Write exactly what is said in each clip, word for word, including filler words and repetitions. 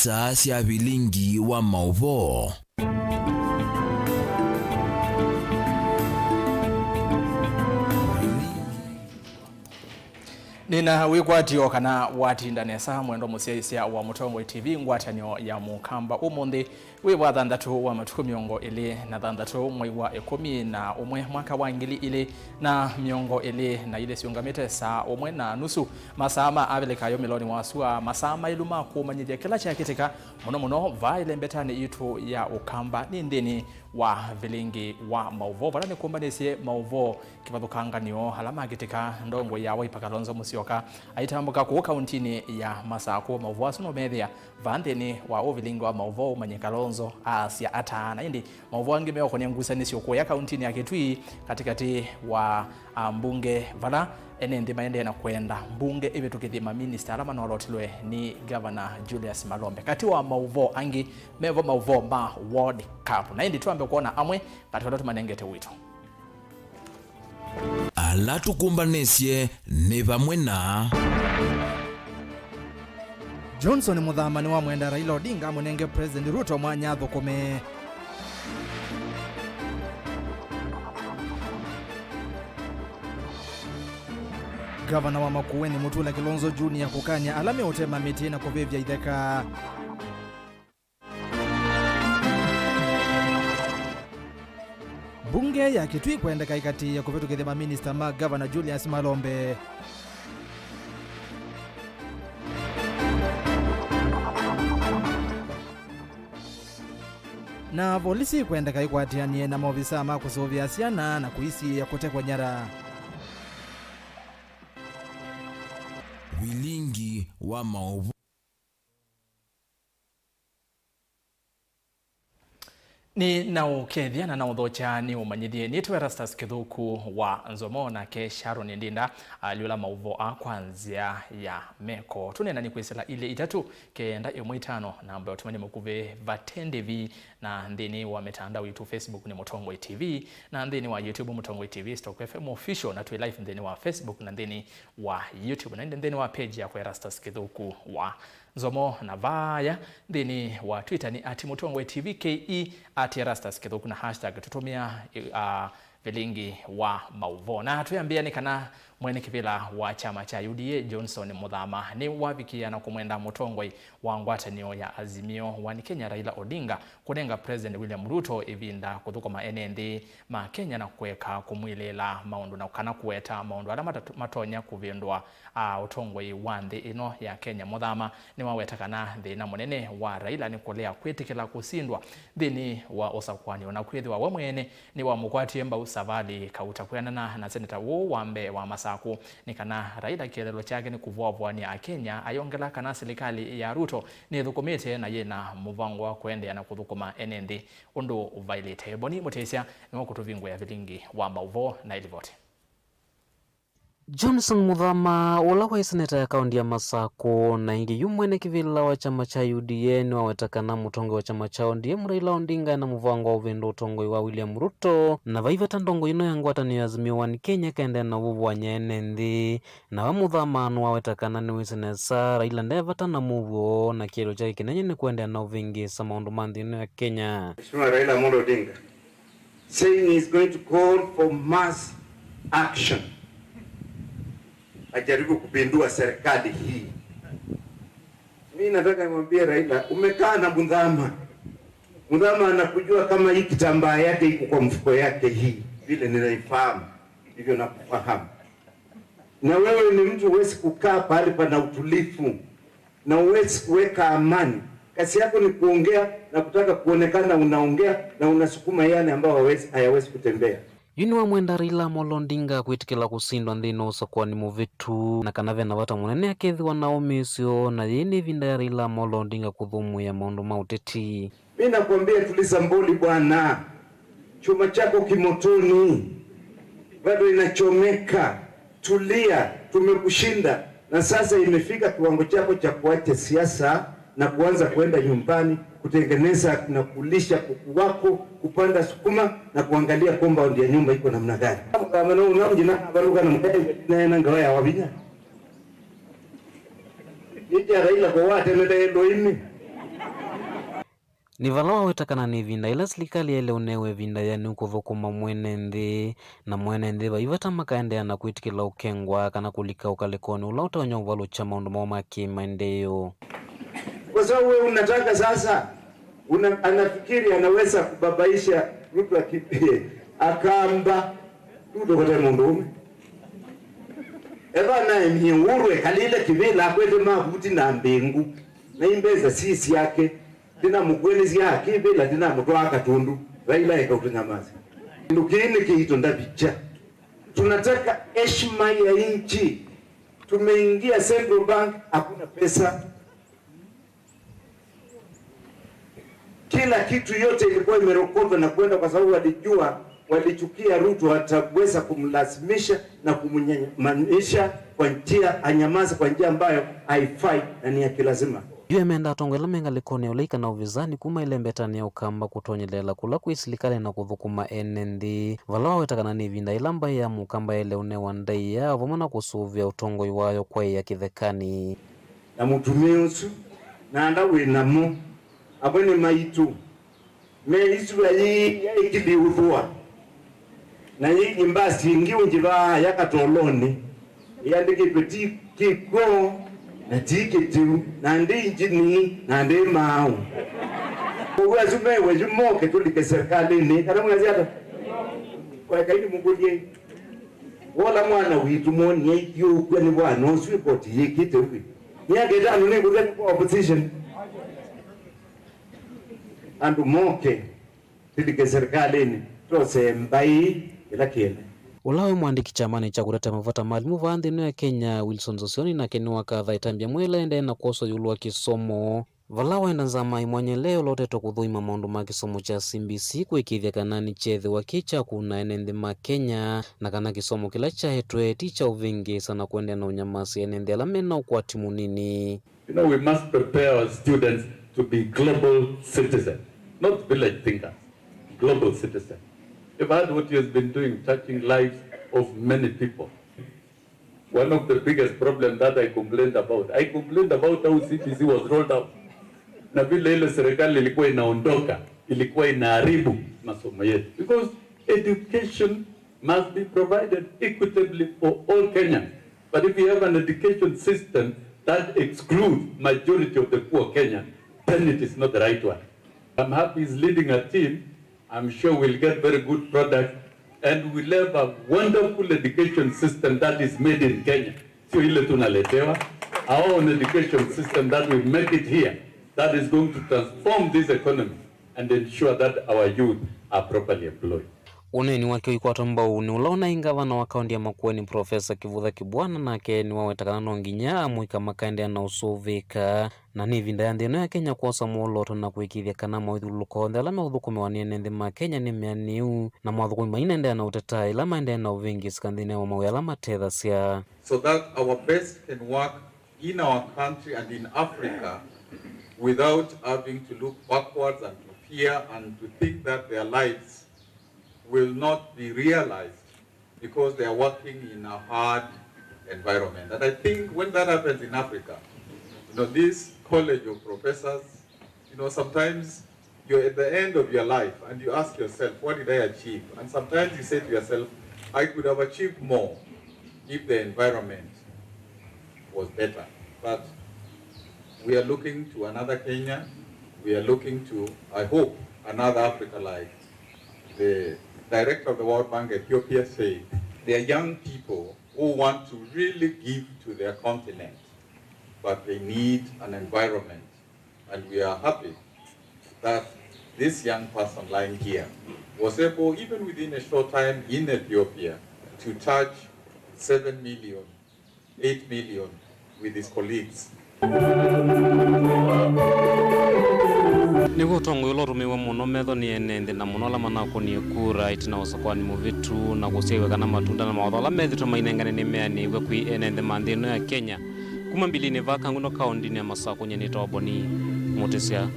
Saa sya vilingi wa maũvoo. Nĩna wĩkwatyo kana watinda nesa, mwendwa mũsyaĩĩsya wa Mũtongoi T V, ngwatanĩo ya Mũkamba ũmũnthĩ. Wĩ wa thanthatũ wa matukũ mĩongo ĩlĩ na thanthatũ, mwei wa ĩkũmi na ũmwe, mwaka wa ngili ilĩ na mĩongo ĩlĩ na ilĩ, syũngamĩte saa ũmwe na nusu, masaa ma Avilika yũmĩlonĩ wa sua, masaa maĩlu ma kũmanyĩthya kĩla kyakĩtĩka, mũno mũno vaa ĩlembetanĩ yitũ ya Ũkamba, nĩ nthĩnĩ wa vilingi wa maũvoo, vala nĩkũmbanĩsye maũvoo kĩvathũkanganyo ala makĩtĩka ndongoi ya Wiper Kalonzo Musyoka aitambũka kũu kauntinĩ ya Masakũ. Maũvoo asu no methĩa vaa nthĩnĩ wa ũvilingi wa maũvoo ũmanye Kalonzo aasya ata. Na ĩndĩ maũvoo angĩ meũkonĩa ngusanĩsyo kũya kauntinĩ ya Kitui katĩkatĩ wa ambunge, vala ene nthĩ maendee na kwenda mbunge ĩvĩtũkĩthye maminista ala manolotilwe nĩ Gavana Julius Malombe. Katĩ wa maũvoo angĩ, mevo maũvoo ma World Cup. Na ĩndĩ twambe kwona amwe katĩ wa ala tũmanengete ũito. Ala tũkũmbanĩsye nĩ vamwe na Johnson Mũthama nĩwamwenda Raila Odinga amũnenge President Ruto mwanya athũkũme. Gavana wa Makueni Mutula Kilonzo Junior kũkany'a ala meũtema mĩtĩ na kũvĩvya itheka. Mbunge ya Kitui kwendeka ĩkatĩĩe kũvĩtũkĩthya maminista ma Gavana Julius Malombe. Na volisi kwendeka ĩkwatĩanĩe na maovisaa ma kũsũvĩa syana na kũisiĩĩa kũtekwa nyara. Vilingi wa maũvoo. Nĩ na ũkethya na na ũthokya nĩ ũmanyĩthye. Nĩtwe Erastus Kĩthũku wa Nzomo, nake Sharon Ndinda alyũla maũvoo aa kwa nzĩa ya meko. Tũneenany'e kwĩsĩla ilĩ itatũ kenda ĩmwe itano, namba ya ũtũmani mũkuvĩ vate ndĩvi, na nthĩnĩ wa mĩtandao yitũ, Facebook nĩ Mũtongoi T V, na nthĩnĩ wa YouTube Mũtongoi T V Stock F M Official, na twĩ live nthĩnĩ wa Facebook na nthĩnĩ wa YouTube, na ĩndĩ nthĩnĩ wa page yakwa Erastus Kĩthũku wa Nzomo, na vaya nthĩnĩ wa Twitter nĩ at Mũtongoi T V K E, at Erastus Kĩthũku na hashtag tũtũmĩa, uh, vilingi wa maũvoo. Na twĩambĩa nĩ kana mwene kĩvĩla wa kyama kya U D A Johnson Mũthama nĩwavikĩĩa na kũmwenda mũtongoi wa ngwatanĩo ya Azimio One Kenya Raila Odinga kũnenga President William Ruto ĩvinda kũthũkũma ene nthĩ ma Kenya na kũeka kũmwilĩĩla maũndũ na kana kũweta maũndũ ala matatu-, matonya kũvĩndũa, a, ũtongoi wa nthĩ ĩno ya Kenya. Mũthama nĩwaweta kana thĩna mũnene wa Raila nĩ kũlea kwĩtĩkĩla kũsindwa nthĩnĩ wa ũsakũanĩ, o na kwĩthĩwa we mwene nĩwamũkwatie mbau Savali Kauta. Kwĩanana na seneta ũũ wa mbee wa Masakũ, nĩ kana Raila kĩeleelo kyake nĩ kũvũavũanĩa Akenya, ayongela kana silikalĩ ya Ruto nĩthũkũmĩte na yĩna mũvango wa kũendeea na kũthũkũma ene nthĩ ũndũ ũvaĩlĩte. Boni Mũtĩsya nĩwe ũkũtũvingũĩa vilingi wa maũvoo na ĩlivoti. Johnson Mũthama, ũla waĩ seneta ya kaũntĩ ya Masakũ, na ĩngĩ yu mwene kĩvĩla wa kyama kya U D A, nĩwaweta kana mũtongoi wa kyama kya O D M Raila Odinga ena mũvango wa ũvĩndũa ũtongoi wa William Ruto, na vai vata ndongoi ĩno ya ngwatanĩo ya Azimio One Kenya ĩkaendeea na ũvũvũany'a ene nthĩ. Nawe Mũthama nĩwaweta kana nĩwĩsĩ nesa Raila nde vata na mũuo, na kĩeleelo kyake kĩnene nĩ kũendeea na ũvĩngĩĩsa maũndũ ma nthĩ ĩno ya Kenya. Mheshimiwa Raila Amolo Odinga saying he's going to call for mass action, ajaribu kupindua serikali hii. Mimi nataka nimwambie Raila, umekaa na Mudhama. Mudhama anakujua kama hii kitambaa yake iko kwa mfuko yake hii, vile ninaifahamu, ndivyo nakufahamu. Na wewe ni mtu huwezi kukaa pahali pana utulivu, na huwezi kuweka amani. Kazi yako ni kuongea na kutaka kuonekana unaongea na unasukuma yale ambayo hawezi, hayawezi kutembea. Yu nĩwamwenda Raila Amolo Odinga kwĩtĩkĩla kũsindwa nthĩnĩ wa ũsakũani mũvĩtu, na kana ve na vata mũnene akethĩwa na ũmĩĩsyo, na yĩĩ nĩ ĩvinda ya Raila Amolo Odinga kũthũmũĩa maũndũ ma ũteti. Mi nakwambia, tuliza mboli bwana, chuma chako kimotoni bado inachomeka. Tulia, tumekushinda, na sasa imefika kiwango chako cha kuacha siasa na kuanza kwenda nyumbani kutengeneza na kulisha kuku wako, kupanda sukuma na kuangalia compound ya nyumba iko namna gani. Kama no unamjina baluka na mkae na ngawa ya wabinya. Nĩkya Raila ko watemete ndoinĩ. Nĩ vala waweta kana nĩ ĩvinda yĩla silikalĩ yaĩle ũnewe ĩvinda yĩanĩu kũthũkũma mwene nthĩ, na mwene nthĩ vai vata makaendeea na kwĩtĩkĩla ũkengwa kana kũlika ũkalĩkonĩ ũla ũtonya ũvalũkya maũndũ moo ma kĩmaendeeo. Kwa sababu wewe unataka sasa, una-, anafikiri anaweza kubabaisha Ruto aki-, akamba Ruto kote mũndũ ũme. Eva naemie Uhuru ekalĩle kĩvĩla akwete mavuti na mbĩngũ, na imbesa si syake. Ndinamũkwelesya kĩvĩla, ndinamũtwaa Katũndũ. Raila eka ũtũnyamasa. Kĩndũ kĩĩ nĩ kĩito ndavikya. Tunataka heshima ya nchi. Tumeingia Central Bank, hakuna pesa. Kila kitu yote ilikuwa imerokotwa na kwenda kwa sababu walijua, walichukia Ruto ataweza kumlazimisha na kumnyamanisha kwa njia, anyamaze kwa njia ambayo haifai na ni ya kilazima. Yu emenda atongoi ala me ngalĩkonĩ ya ũlei kana ovisanĩ kuma ĩlembetanĩ ya ũkamba kũtonyelela kũla kwĩ silikalĩ na kũthũkũma ene nthĩ, vala waweta kana nĩ ĩvinda yĩla mbaĩ ya mũkamba yaĩle ũnewa ndaĩa vamwe na kũsũvĩa ũtongoi wayo kwaĩa kĩthekanĩ. Na mũtumĩa ũsu, nanda wĩ namo, amwe nĩ maitũ, me ĩsua yĩĩ yaĩkĩlĩ ũthũa, na yĩ ĩmbasi ĩngĩ ũnjĩvaa ya katolonĩ, ĩandĩkĩtwe ti kĩkw'o, na ti kĩtĩu, na ndĩ injini, na ndĩ maaũ. Kwoou asu mewe yu moke tũlike serikalĩnĩ, kana mwĩasya ata? Kwa ĩkai nĩmũkũlye. Wola mwana witũ mwonie aithyũũkw'a nĩ vwana ũsu ĩkoti yĩkĩte wĩ. Myaka ĩtano nĩkũthya nĩ kwa opposition. Andũ moke, tũlike serikalĩnĩ, tose mbaĩ ĩla kĩene. Ũla wĩ mwandĩki kyamanĩ kya kũtetea mavata ma alimũ vaa nthĩ ĩno ya Kenya, Wilson Sossion, nake nĩwakatha ĩtambya ĩmwe ĩla ĩendee na kwoswa ĩũlũ wa kĩsomo. Vala waenda nzama ĩmwanyĩle ũla ũtetwe kũthũima maũndũ ma kĩsomo kya C B C kũĩkĩĩthya kana nĩkyethĩwa kĩ kya kũuna ene nthĩ ma Kenya, na kana kĩsomo kĩla kyaetwe ti kya ũvĩngĩĩsa na kũendeea na ũnyamasya ene nthĩ ala mena ũkwati mũnini. You know, we must prepare our students to be global citizens, not village thinkers, global citizens. You've heard what he has been doing, touching lives of many people. One of the biggest problems that I complained about, I complained about how C B C was rolled out. Na vile ile serikali ilikuwa inaondoka, ilikuwa inaharibu masomo yetu. Because education must be provided equitably for all Kenyans. But if we have an education system that excludes majority of the poor Kenyans, then it is not the right one. I'm happy he's leading a team. I'm sure we'll get very good product and we'll have a wonderful education system that is made in Kenya. Sio ile tunaletewa. Our own education system that we make it here, that is going to transform this economy and ensure that our youth are properly employed. Ũneeni wake ũikwatwa mbau nĩ ũla ũnaĩ ngavana wa kaũntĩ ya Makueni, Profesa Kivutha Kibwana, nake nĩwaweta kana no nginya amũika makaendeea na ũsũvĩĩka. Na nĩ ĩvinda ya nthĩ ĩno ya Kenya kwosa mwolooto na kũĩkĩĩthya kana mawĩthyũlũlũko onthe ala meũthũkũmĩwa nĩ ene nthĩ ma Kenya nĩ meanĩu, na mwathũkũmi mainendeea na ũteta ĩla maendeee na ũvĩngĩĩsĩka nthĩnĩ wa mawĩa ala matethasya. So that our best can work in our country and in Africa without having to look backwards and to fear and to think that their lives will not be realized because they are working in a hard environment. And I think when that happens in Africa, you know, this college of professors, you know, sometimes you're at the end of your life and you ask yourself, "What did I achieve?" And sometimes you say to yourself, "I could have achieved more if the environment was better." But we are looking to another Kenya. We are looking to, I hope, another Africa like the director of the World Bank Ethiopia said, there are young people who want to really give to their continent, but they need an environment. And we are happy that this young person lying here was able, even within a short time in Ethiopia, to touch seven million, eight million with his colleagues. Nĩw'o ũtongoi ũla ũtũmĩiwe mũno methonĩ ene nthĩ, na mũno ala manakũnie kura ĩtina wa ũsakũani mũvĩtu, na kũsyaĩw'a kana matunda na mawatho ala methĩtwe mainengane nĩmeanĩw'e kwĩ ene nthĩ ma nthĩ ĩno ya Kenya. Kuma mbilinĩ vaa Kangundo kaũndĩnĩ ya Masakũ, nyie nĩtawa Boni Mũtĩsya.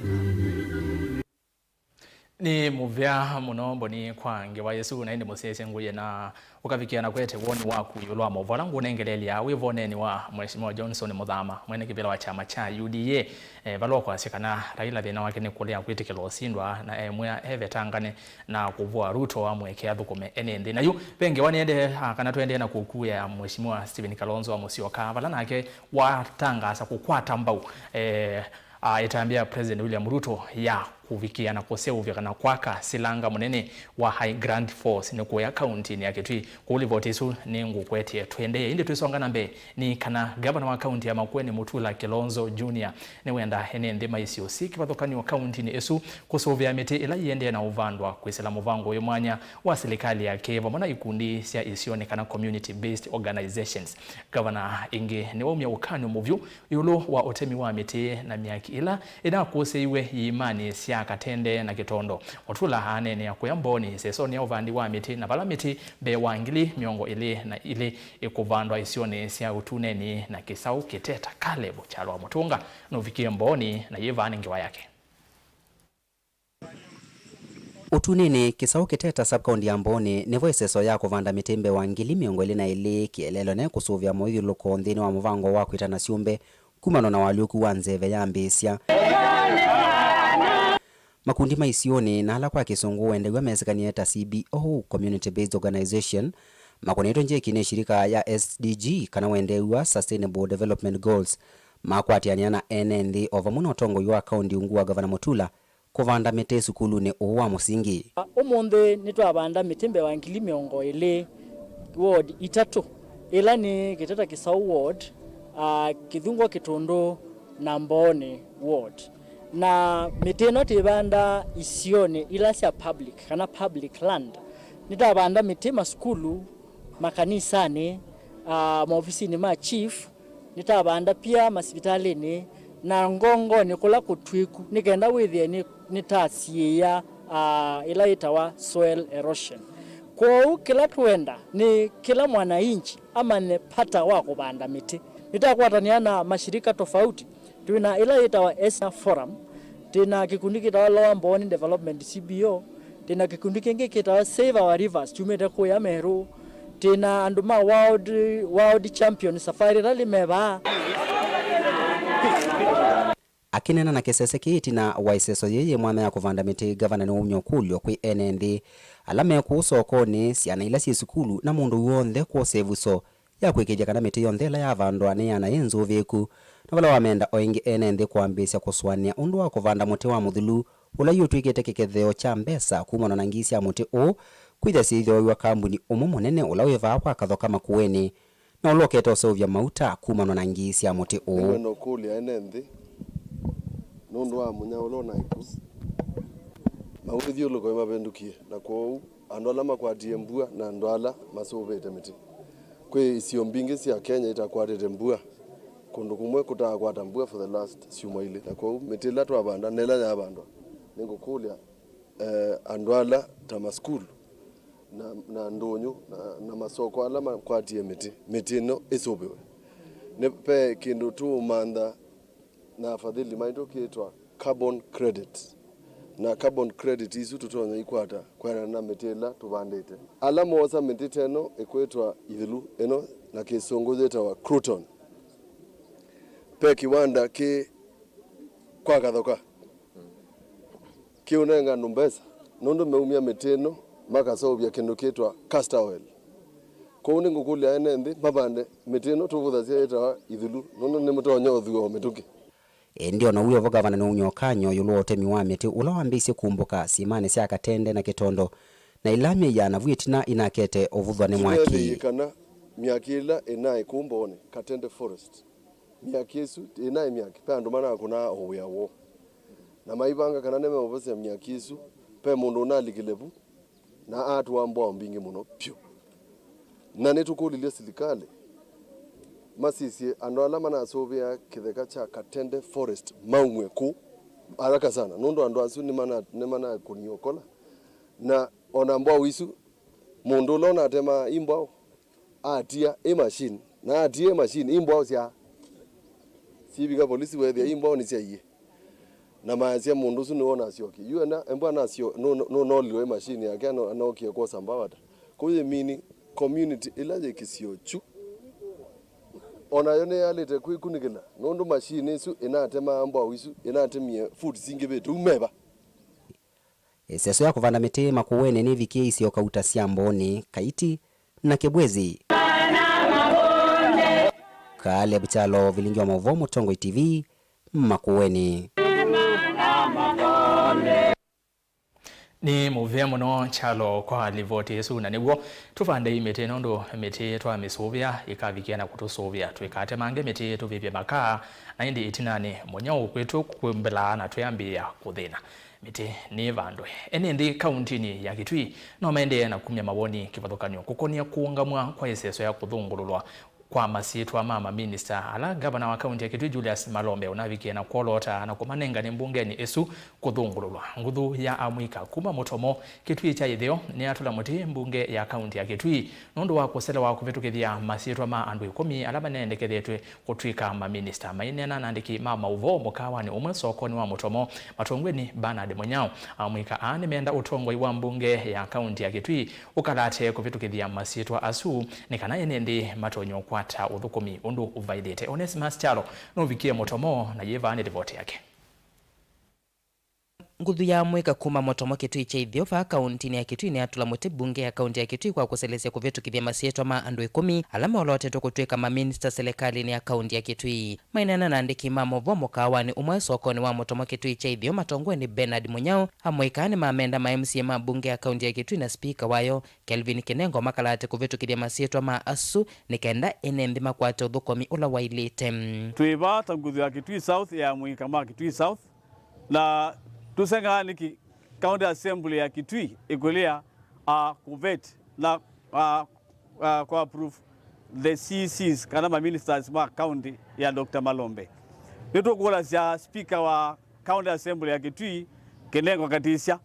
Nĩ mũvea mũno mboni kwa ngewa ĩsu, na ĩndĩ mũsyaĩĩsye ngũie na ũkavikĩa na kwete woni waku ĩũlũ wa maũvoo ala ngũnengeleelya wĩ voneenĩ wa Mheshimiwa Johnson Mũthama, mwene kĩvĩla wa kyama kya U D A, eh, vala ũkwasya kana Raila thĩna wake nĩ kũlea kwĩtĩkĩla ũsindwa, na emwĩa evetangane na kũvũa Ruto amũekee athũkũme ene nthĩ. Na yu ve ngewa nĩendee, ah, kana tũendee na kũkuĩa Mheshimiwa Stephen Kalonzo wa Musyoka, vala nake watangaasa kũkwata mbau, eh, ah, ĩtambya ya President William Ruto ya kũvikĩa na kũseũvya kana kwaka silanga mũnene wa High Grant Falls nĩ kũya kauntinĩ ya Kitui. Kũu livoti ĩsu nĩngũkwetie. Tũendee ĩndĩ twĩsonga na mbee, nĩ kana ngavana wa kaunti ya Makueni Mutula Kilonzo Junior nĩwenda ene nthĩ ma isio syĩ kĩvathũkany'o kauntinĩ ĩsu kũsũvĩa mĩtĩ ĩla yĩendee na ũvandwa kwĩsĩla mũvango ũyũ mwanya wa silikalĩ yake vamwe na ikundi sya isionĩ kana community based organizations. Ngavana ĩngĩ nĩwaumya ũkany'o mũvyũ ĩũlũ wa ũtemi wa mĩtĩ na myaki ĩla ĩnakũsĩiwe iimanĩ sya Katende na Kĩtondo. Mutula aneenea kũya Mbooni ĩsesonĩ ya ũvandi wa mĩtĩ, na vala mĩtĩ mbee wa ngili mĩongo ĩlĩ na ilĩ ĩkũvandwa isionĩ sya Ũtuneni na Kĩsaũ Kĩteta. Caleb Kyalwa Mũtũnga nũvikie Mbooni, na yĩ vaa nĩ ngewa yake. Ũtuneni, Kĩsaũ Kĩteta, sub-county ya Mbooni, nĩvo ĩseso ya kũvanda mĩtĩ mbee wa ngili mĩongo ĩlĩ na ilĩ kĩeleelo ne kũsũvĩa moithyũlũko nthĩnĩ wa mũvango wa kwĩtana syũmbe kumana na ũalyũku wa nzeve yambĩĩsya. Makundi ma isionĩ, na ala kwa Kĩsũngũ wendeew'a mesĩkanĩe ta C B O, Community Based Organization, makũnĩtwe njeki nĩ shirika ya S D G, kana wendeew'a Sustainable Development Goals, makwatĩanĩa na ene nthĩ o vamwe na ũtongoi wa kaunti ungu wa Gavana Mutula kũvanda mĩtĩ sukulunĩ ũũ wa mũsingi. Ũmũnthĩ nĩtwavanda mĩtĩ mbee wa ngili mĩongo ĩlĩ ward itatũ, ĩla nĩ Kĩteta Kĩsaũ ward, ah, Kĩthungwa Kĩtũndũ na Mbooni ward. Na mĩtĩ ĩno twĩvanda isionĩ ila sya public, kana public land. Nĩtavanda mĩtĩ masukulu, makanisanĩ, ah, maovisinĩ ma chief, nĩtavanda pia masivitalĩnĩ na ngongonĩ kũla kũtw'ĩku, nĩ kenda wĩthĩe nĩ, nĩtasiĩĩa, ah, ĩla yĩtawa soil erosion. Kwoou kĩla twenda nĩ kĩla mwananchi amanye vata wa kũvanda mĩtĩ. Nĩtakwatanĩa na mashirika tofauti, twĩna ĩla yĩtawa Esa Forum, twĩna kĩkundi kĩtawa Lower Mbooni Development, C B O, twĩna kĩkundi kĩngĩ kĩtawa Save Our Rivers, kyumĩte kũya Meru, twĩna andũ ma World, World Champion Safari Rally me vaa. Akĩneena na kĩsese kĩĩ ĩtina wa ĩseso yĩĩ yĩ mwanya ya kũvanda mĩtĩ, ngavana nĩwaumya ũkũlyo kwĩ ene nthĩ ala me kũũ sokonĩ, syana ila syĩ sukulu, na mũndũ w'onthe kwosa ĩvuso ya kũĩkĩĩthya kana mĩtĩ yonthe ĩla yavandwa nĩ yana yĩ nzũvĩĩku, na vala wamenda o ĩngĩ ene nthĩ kwambĩĩsya kũsũanĩa ũndũ wa kũvanda mũtĩ wa mũthulu ũla yu ũtw'ĩkĩte kĩketheo kya mbesa kumana na ngii sya mũtĩ ũũ, kwĩthĩa syĩthooew'a kambuni ũmwe mũnene ũla wĩ vaa kwa Kathoka Makueni, na ũla ũkete ũseũvya mauta kumana na ngii sya mũtĩ ũũ. Nĩngwenda ũkũlya ene nthĩ nũndũ wa mũnya ũla ũnaĩ ku, mawĩthyũlũko nĩmavĩndũkie, na kwoou andũ ala makwatie mbua na andũ ala masũvĩte mĩtĩ. Kwĩ isio mbingĩ sya Kenya itakwatĩte mbua, kũndũ kũmwe kũtaakwata mbua for the last syumwa ilĩ, na kwoou mĩtĩ ĩla twavanda na ĩla yavandwa, nĩngũkũlya, eh, andũ ala ta masukulu na, na ndũnyũ na, na masoko ala makwatie mĩtĩ, mĩtĩ ĩno ĩsũvĩwe. Nĩ, ve kĩndũ tũũmantha na afadhili maitũ kĩtwa carbon credit. Na carbon credit isu tũtonya ikwata kwĩanana na mĩtĩ ĩla tũvandĩte. Ala moosa mĩtĩ ta ĩno ĩkwĩtwa ithulu ĩno na kĩsũngũ yĩtawa cruton. Ve kĩwanda kĩ kwa Kathoka kĩũnenga andũ mbesa nũndũ meumya mĩtĩ ĩno makaseũvya kĩndũ kĩtwa castor oil. Kwoou nĩngũkũlya ene nthĩ mavande mĩtĩ ĩno tũvũthasya yĩtawa ithulu nũndũ nĩmũtonya ũthua o mĩtũkĩ. Ĩndĩ o na wĩ o vo, ngavana nĩwaumya ũkany'o ĩũlũ wa ũtemi wa mĩtĩ ũla wambĩĩisye kumbũka syĩmanĩ sya Katende na Kĩtondo, na ila myei ya navu ĩtina inakete ũvũthwa nĩ mwaki. Tũneethĩie kana myaki ĩla ĩnaĩ kũu Mbooni, Katende Forest, myaki ĩsu ĩnaĩ myaki, ve andũ manakũnaa o wĩa woo, na maivanga kana nĩmeũvosya myaki ĩsu, ve mũndũ ũnalikile vu na atũa mbwao mbingĩ mũno vyũ. Na nĩtũkũlilye silikalĩ masisye andũ ala manasũvĩaa kĩtheka kya Katende Forest maumw'e kũu haraka sana, nũndũ andũ asu nĩmana-, nĩmanakũnie ũkola. Na ona mbwao isu, mũndũ ũla ũnatemaa i mbwao atia ĩ machine, na atia ĩ machine, i mbwao sya sivika polisi weethĩa i mbwao nĩsyaie. Na maasya mũndũ ũsu nĩwe ũnasyokie. Yu ena, embwa anasyo, nũ-, nũ-, nũnolilwe machine yake, ano-, anokie kwosa mbawa ta. Kũu yĩmini community ĩla yĩ kĩsio kyu. Onayo nĩyalĩte kwĩkunĩkĩla, nũndũ machine ĩsu ĩnatemaa mbwau isu, ĩnatemie foot singĩvĩte umeva. Ĩseso ya kũvanda mĩtĩ Makueni nĩvikĩe isio kauta sya Mbooni, Kaiti na Kĩbwezi. Caleb Kyalo, vilingi wa maũvoo, Mũtongoi T V, Makueni. Nĩ mũvea mũno Kyalo kwa livoti ĩsu, na nĩw'o tũvandei mĩtĩ, nũndũ mĩtĩ twamĩsũvĩa ĩkavikĩa na kũtũsũvĩa. Tũikatemange mĩtĩ tũvĩvye makaa, na ĩndĩ ĩtinanĩ mũnyao kwĩtũ kũmbĩlaa na twĩambĩĩa kũthĩna. Mĩtĩ nĩvandwe. Ene nthĩ kauntinĩ ya Kitui no maendee na kumya mawoni kĩvathũkany'o kũkonia kũũngamw'a kwa ĩseso ya kũthũngũlũlwa kwa masyĩtwa ma maminista ala ngavana wa kaunti ya Kitui Julius Malombe ũnavikie na kwoloota na kũmanenga nĩ mbungenĩ ĩsu kũthũngũlũlwa. Nguthu ya amũika kuma Mũtomo, Kitui kya Ĩtheo, nĩyatũla mũtĩ mbunge ya kaunti ya Kitui nũndũ wa kũselewa kũvĩtũkĩthya masyĩtwa ma andũ ĩkũmi ala manendekethetw'e kũtw'ĩka maminista. Maineena na andĩki ma maũvoo mũkaawanĩ ũmwe sokonĩ wa Mũtomo, Matongweni Bernard Mũnyao, amũika aa nĩmeenda ũtongoi wa mbunge ya kaunti ya Kitui ũkalate kũvĩtũkĩthya masyĩtwa asu nĩ kana ene nthĩ matonye ũkwata ũthũkũmi ũndũ ũvaĩlĩte. Onesimus Kyalo nũvikie Mũtomo na yĩva nĩ livoti yake. Nguthu ya amũika kuma Mũtomo, Kitui kya Ĩtheo, vaa kauntinĩ ya Kitui nĩyatũla mũtĩ mbunge ya kaunti ya Kitui kwa kũselesya kũvĩtũkĩthya masyĩtwa ma andũ ĩkũmi ala molootetwe kũtw'ĩka maminista silikalĩnĩ ya kaunti ya Kitui. Maineena na andĩki ma maũvoo mũkaawanĩ ũmwe sokonĩ wa Mũtomo, Kitui kya Ĩtheo, Matongweni Bernard Mũnyao, amũika nĩmamenda ma M C A ma mbunge ya kaunti ya Kitui na spika wayo Kelvin Kinengo makalate kũvĩtũkĩthya masyĩtwa ma asu nĩ kenda ene nthĩ makwate ũthũkũmi ũla waĩlĩte. Twĩ vaa ta nguthu ya Kitui South, ya amũika ma Kitui South, na tũseng'aa nĩkĩ County Assembly ya Kitui ĩkũlea, uh, kũvet na, uh, uh, kũ approve the C Cs kana ma ministers ma county ya Doctor Malombe. Nĩtũkũlasya speaker wa County Assembly ya Kitui, Kinengo Katisya,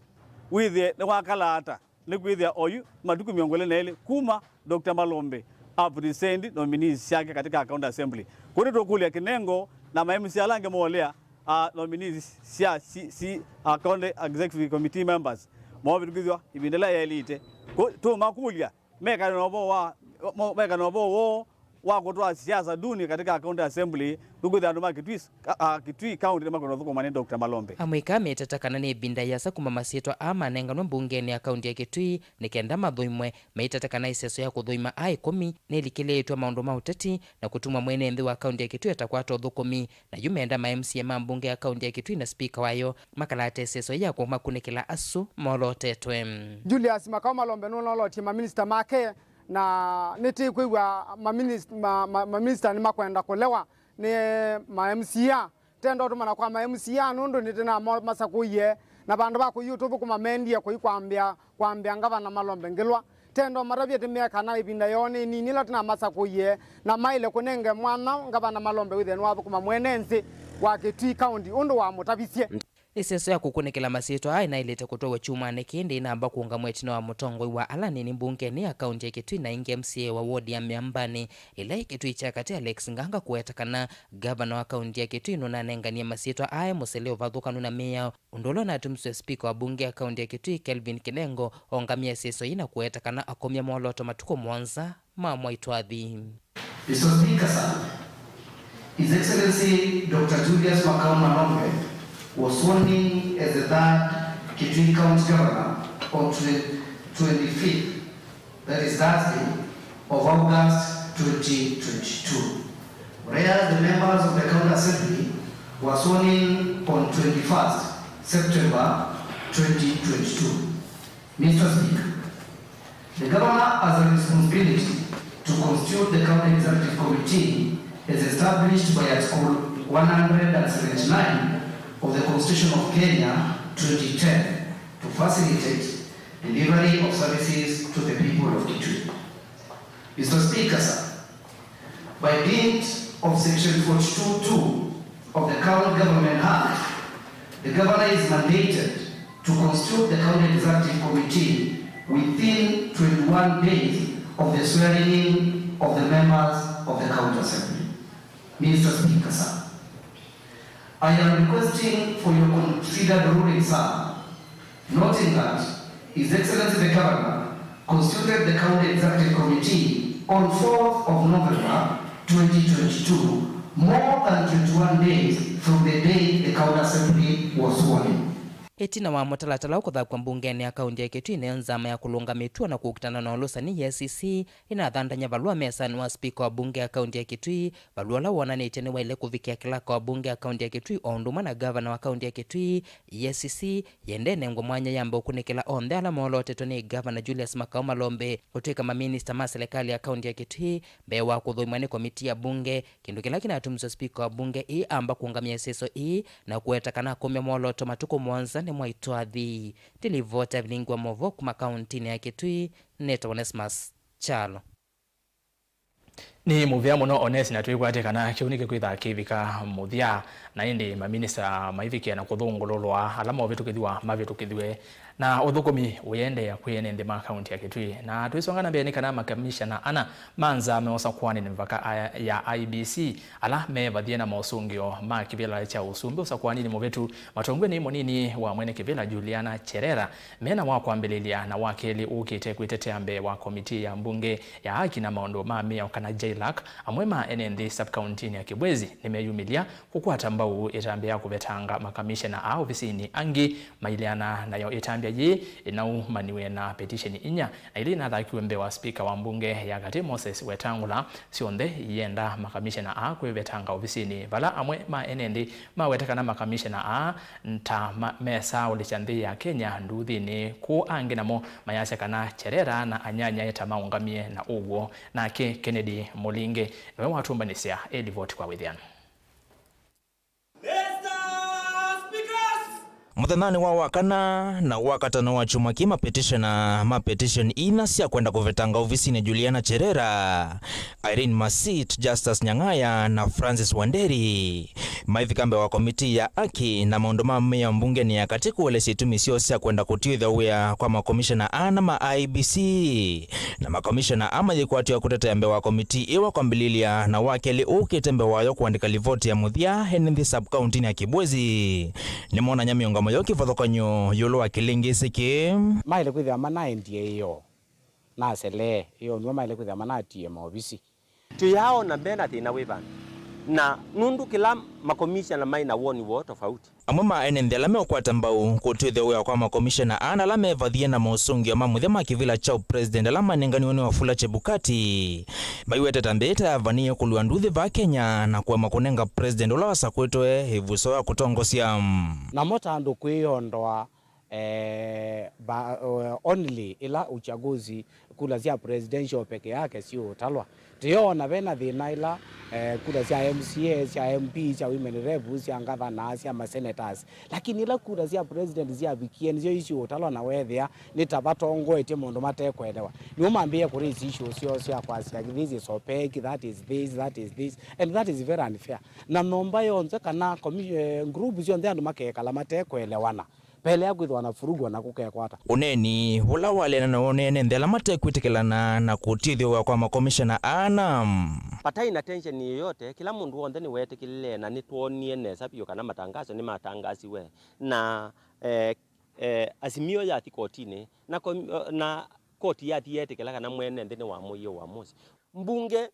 wĩthĩe nĩwakala ata, nĩkwĩthĩa oyu matukũ mĩongo ĩlĩ na elĩ kuma Doctor Malombe a present nominees syake katika County Assembly. Kwoou nĩtũkũlya Kinengo na ma M C A ala angĩ molea, uh, nominees sya si, si, uh, County Executive Committee members movĩtũkĩthw'a ĩvinda ĩla yaĩlĩte. Kwoou tũũmakũlya mekane na ũvoo wa, mo-, mekane na ũvoo woo wa kũtwaa siasa duni katika County Assembly, nũkwĩthĩa andũ ma Kitui, a, a, Kitui County nĩmakwenda ũthũkũma nĩ Doctor Malombe. Amũika mĩtata kana nĩ ĩvinda yĩasa kuma masyĩtwa aa manenganwe mbungenĩ ya kaunti ya Kitui nĩ kenda mathũimwe. Mĩtata kana ĩseso ya kũthũima aa ĩkũmi nĩlikĩlĩĩtw'e maũndũ ma ũteti na kũtuma mwene nthĩ wa kaunti ya Kitui atakwata ũthũkũmi. Na yu menda ma M C A ma mbunge ya kaunti ya Kitui na spika wayo makalate ĩseso ya kũmakunĩkĩla asu molootetwe. Julius Makau Malombe nũnolootie maminista make, na nĩtĩkwĩw'a maminist-, ma, ma, maminista nĩmakwenda kũlewa nĩ ma M C A. Tenda ũtũmana kwa ma M C A nũndũ nĩtĩnamasakũie, na vandũ va kũi ũtũthũkũma mendie kũi kwambĩa kwambĩa Ngavana Malombe ngĩlwa. Tendo matavye tĩmea kana ĩvinda yoo nĩ nini ĩla tũnamasakũie, na maĩle kũnenge mwanya Ngavana Malombe wĩthĩe nĩwathũkũma mwene nthĩ wa Kitui County ũndũ wamũtavisye. Ĩseso ya kũkunĩkĩla masyĩtwa aa ĩnaĩlĩte kũtwawa kyumwanĩ kĩĩ ndĩnamba kũũngamw'a ĩtina wa mũtongoi wa ala anini mbungenĩ ya kaunti ya Kitui na ĩngĩ M C A wa wodi ya Mĩambanĩ ĩla ĩ Kitui kya Katĩ, Alex Nganga, kũweta kana ngavana wa kaunti ya Kitui nũnanenganie masyĩtwa aa e mũsele ũvathũkanu na mĩao. Ũndũ ũla ũnatumisye spika wa mbunge ya kaunti ya Kitui, Kelvin Kinengo, ongamya ĩseso yĩĩ na kũweta kana akomya mwolooto matukũ mũonza ma mwaitwathi. Mister Speaker, sir, His Excellency Doctor Julius Makau Malombe was sworn in as the third Kitui County Governor on twenty-fifth, that is Thursday, of August twenty twenty-two, whereas the members of the County Assembly were sworn in on twenty-first September twenty twenty-two. Mister Speaker, the Governor has a responsibility to constitute the County Executive Committee as established by Article one hundred and seventy-nine of the Constitution of Kenya twenty ten to facilitate delivery of services to the people of Kitui. Mister Speaker, sir, by dint of Section forty-two two of the County Government Act, the Governor is mandated to constitute the County Executive Committee within twenty-one days of the swearing in of the members of the County Assembly. Mister Speaker, sir, I am requesting for your considered ruling, sir, noting that His Excellency the Governor constituted the County Executive Committee on fourth of November twenty twenty-two, more than twenty-one days from the day the County Assembly was sworn in. Ĩtina wa mũtalatala ũkũthakw'a mbungenĩ ya kaunti ya Kitui, nĩyo nzama ya kũlũnga mĩtuo na kũkitana na ũlũsani, E A C C, ĩnathandany'a valũa mesanĩ wa spika wa mbunge ya kaunti ya Kitui, valũa ũla wonanĩtye nĩwaĩle kũvikĩa kĩlaka wa mbunge ya kaunti ya Kitui o ũndũ ũmwe na ngavana wa kaunti ya Kitui. E A C C yĩendee ĩnengwe mwanya yambe ũkunĩkĩla onthe ala moolotetwe nĩ ngavana Julius Makau Malombe kũtw'ĩka maminista ma silikalĩ ya kaunti ya Kitui mbee wa kũthũimwa nĩ komitii ya mbunge, kĩndũ kĩla kĩnatumisye spika wa mbunge ĩĩ amba kũũngamya ĩsĩso ĩĩ na kũweta kana akumya mwolooto matukũ mũonza nĩmwaitwathi. Nĩ livoti ya vilingi wa maũvoo kuma kauntinĩ ya Kitui, nĩtawa Onesmus Kyalo. Nĩ mũvea mũno Onesi, na twĩkwatya kana kĩu nĩkĩkwĩthaa kĩvika mũthya, na ĩndĩ maminista maivikĩa na kũthũngũlũlwa ala movĩtũkĩthw'a mavĩtũkĩthw'e, na ũthũkũmi ũyĩendeea kwĩ ene nthĩ ma kaunti ya Kitui. Na twĩsonga na mbee, nĩ kana makamishana ana ma nzama meũsakũanĩ nĩ mĩvaka aya ya I E B C, ala meevathie na mosũngĩo ma kĩvĩla kya ũsumbĩ ũsakũaninĩ mũvĩtu, matongoew'e nĩ mũnini wa mwene kĩvĩla Juliana Cherera, mena wa kwambĩlĩlya na wa kelĩ ũkĩte kwĩtetea mbee wa komitii ya mbunge ya haki na maũndũ ma mĩao kana JLAC, amwe ma ene nthĩ sub-kauntinĩ ya Kibwezi nĩmeyumĩlya kũkwata mbau ĩtambya ya kũvetanga makamishena aa ovisinĩ angĩ maileana nayo. Ĩtambya yĩĩ ĩnaumaniwe na petisheni inya, na ila inathakiwe mbee wa spika wa mbunge ya katĩ Moses Wetangula, syonthe ienda makamishena aa kwĩvetanga ovisinĩ, vala amwe ma ene nthĩ maweta kana makamishena aa ta ma-, mesaũlĩsya nthĩ ya Kenya nduthĩnĩ, kũũ angĩ namo mayasya kana Cherera na anyanyae ta maũngamie na ũw'o. Nake Kennedy Mũlinge nĩwe watũmbanĩsya ĩlivoti kwa wĩthĩano. Mũthenyanĩ wa Wakana na Wakatano wa kyumwa kĩĩ, mapetishona ma petishoni ina sya kwenda kũvetanga ovisinĩ Juliana Cherera, Irene Masit, Justus Nyang'aya na Francis Wanderi maivika mbee wa komitii ya aki na maũndũ ma mĩao mbungenĩ ya katĩ kũelesya itumi syoo sya kwenda kũtiĩthya wĩa kwa makomishona ana ma I E B C. Na makomishona aa mayĩkwatĩwa kũtetea mbee wa komitii ĩĩ wa kwambĩlĩlya, na wa kelĩ ũkĩte mbee wayo kũandĩka livoti ya mũthya ene nthĩ sub-kauntinĩ ya Kibwezi. Nĩmonany'a mĩũngamo yoo kĩvathũkany'o ĩũlũ wa kĩlĩngĩsĩ kĩĩ. Maĩle kwĩthĩwa manaendie ĩoo na aselee ĩoo, nĩmo maĩle kwĩthĩwa manatie maovisi. Tũyaaona mena thĩna wĩ vandũ, na nũndũ kĩla makomishana maĩ na woni woo tofauti. Amwe ma ene nthĩ ala meũkwata mbau kũtw'ĩthya wĩa kwa makomishena ana ala mevathie na mosũngĩo ma mũthya ma kĩvĩla kya ũpresident ala manenganiwe nĩ Wafula Chebukati maiwetete mbee ta yavanĩie kũlua nduthi vaa Kenya na kũema kũnenga president ũla wasakwĩtwe ĩvuso ya kũtongosya. Namo ta andũ kwĩyondoa eh, ba, eh, only ĩla uchaguzi, kura sya presidential peke yake siũtalwa. Tũyoona vena thĩna ĩla, eh, kura sya M C A, sya M P, sya women rep, sya ngavana, sya masenators. Lakini ĩla kura sya president syavikie, nĩsyo isiũtalwa na weethĩa nĩ ta vatongoetye maũndũ matekũelewa. Nĩo mambĩĩe kũraise issues syoo sya kwasya, "This is opaque, that is this, that is this, and that is very unfair." Na nyũmba yonthe kana commi-, eh, group syonthe andũ makekala matekũelewana. Mbele ya kwĩthĩwa na vurugu ona kũkekwata. Ũneeni ũla waleana na ũneene nthĩ ala matekwĩtĩkĩlana na kũtiĩthĩwa kwa makomishana ana. Patai na tension yoyote, kĩla mũndũ w'onthe nĩweetĩkĩlile na nĩtwoonie nesa vyũ kana matangaso nĩmatangasiwe na, eh, eh, asimio yathi kotinĩ na kom-, na koti yathi yeetĩkĩla kana mwene nthĩ nĩwamũie ũamusi. Mbunge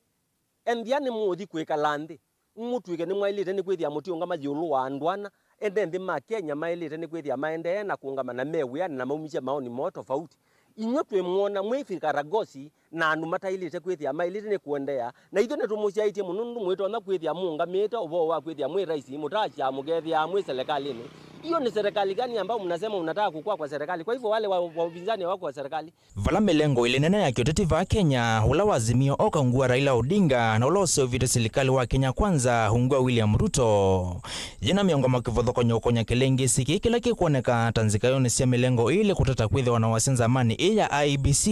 Enthĩanĩ mũũthi kwĩkala nthĩ, mũtw'ĩke nĩmwaĩlĩte nĩ kwĩthĩa mũtiũngama ĩũlũ wa andũ ana ene nthĩ ma Kenya maĩlĩte nĩ kwĩthĩa maendee na kũũngama na me wĩanĩ na maumisye maoni moo tofauti. Inyw'ĩ twĩmwona mwĩ vikaragosi na andũ mataĩlĩte kwĩthĩa maĩlĩte nĩ kũendeea, na ithyĩ nĩtũmũsyaĩtye mũno nũndũ mwĩtonya kwĩthĩa mũũngamĩte ũvoo wa kwĩthĩa mwĩ raisi, mũtaasyaa mũkethĩaa mwĩ serikalĩnĩ. Hiyo ni serikali gani ambayo mnasema unataka kukua kwa serikali? Kwa hivyo wale wa, wa upinzani hawako kwa serikali. Vala mĩlengo ĩlĩ nene ya kĩũteti vaa Kenya, ũla wa Azimio oka ungu wa Raila Odinga na ũla ũseũvĩtye silikalĩ wa Kenya Kwanza ungu wa William Ruto, yĩna mĩongomo kĩvathũkany'o ũkonya kĩlĩngĩsĩ kĩĩ kĩla kĩkwoneka ta nzikaĩonĩ sya mĩlengo ĩlĩ kũtata kwĩthĩwa na wasya nzamanĩ ĩĩ ya I E B C.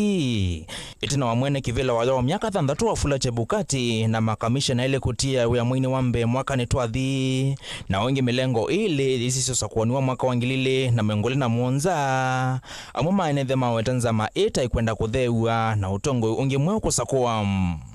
Ĩtina wa mwene kĩvĩla wayo wa myaka thanthatũ Wafula Chebukati na makamishena elĩ kũtia wĩa mweinĩ wa mbee mwakanĩ twathi, na o ĩngĩ mĩlengo ĩlĩ yĩsisye ũsakũani wa mwaka wa ngili ilĩ na mĩongo ĩlĩ na mũonza, amwe ma ene nthĩ maweta nzama ĩĩ ta ĩkwenda kũtheew'a na ũtongoi ũngĩ mweũ kũsakũwa.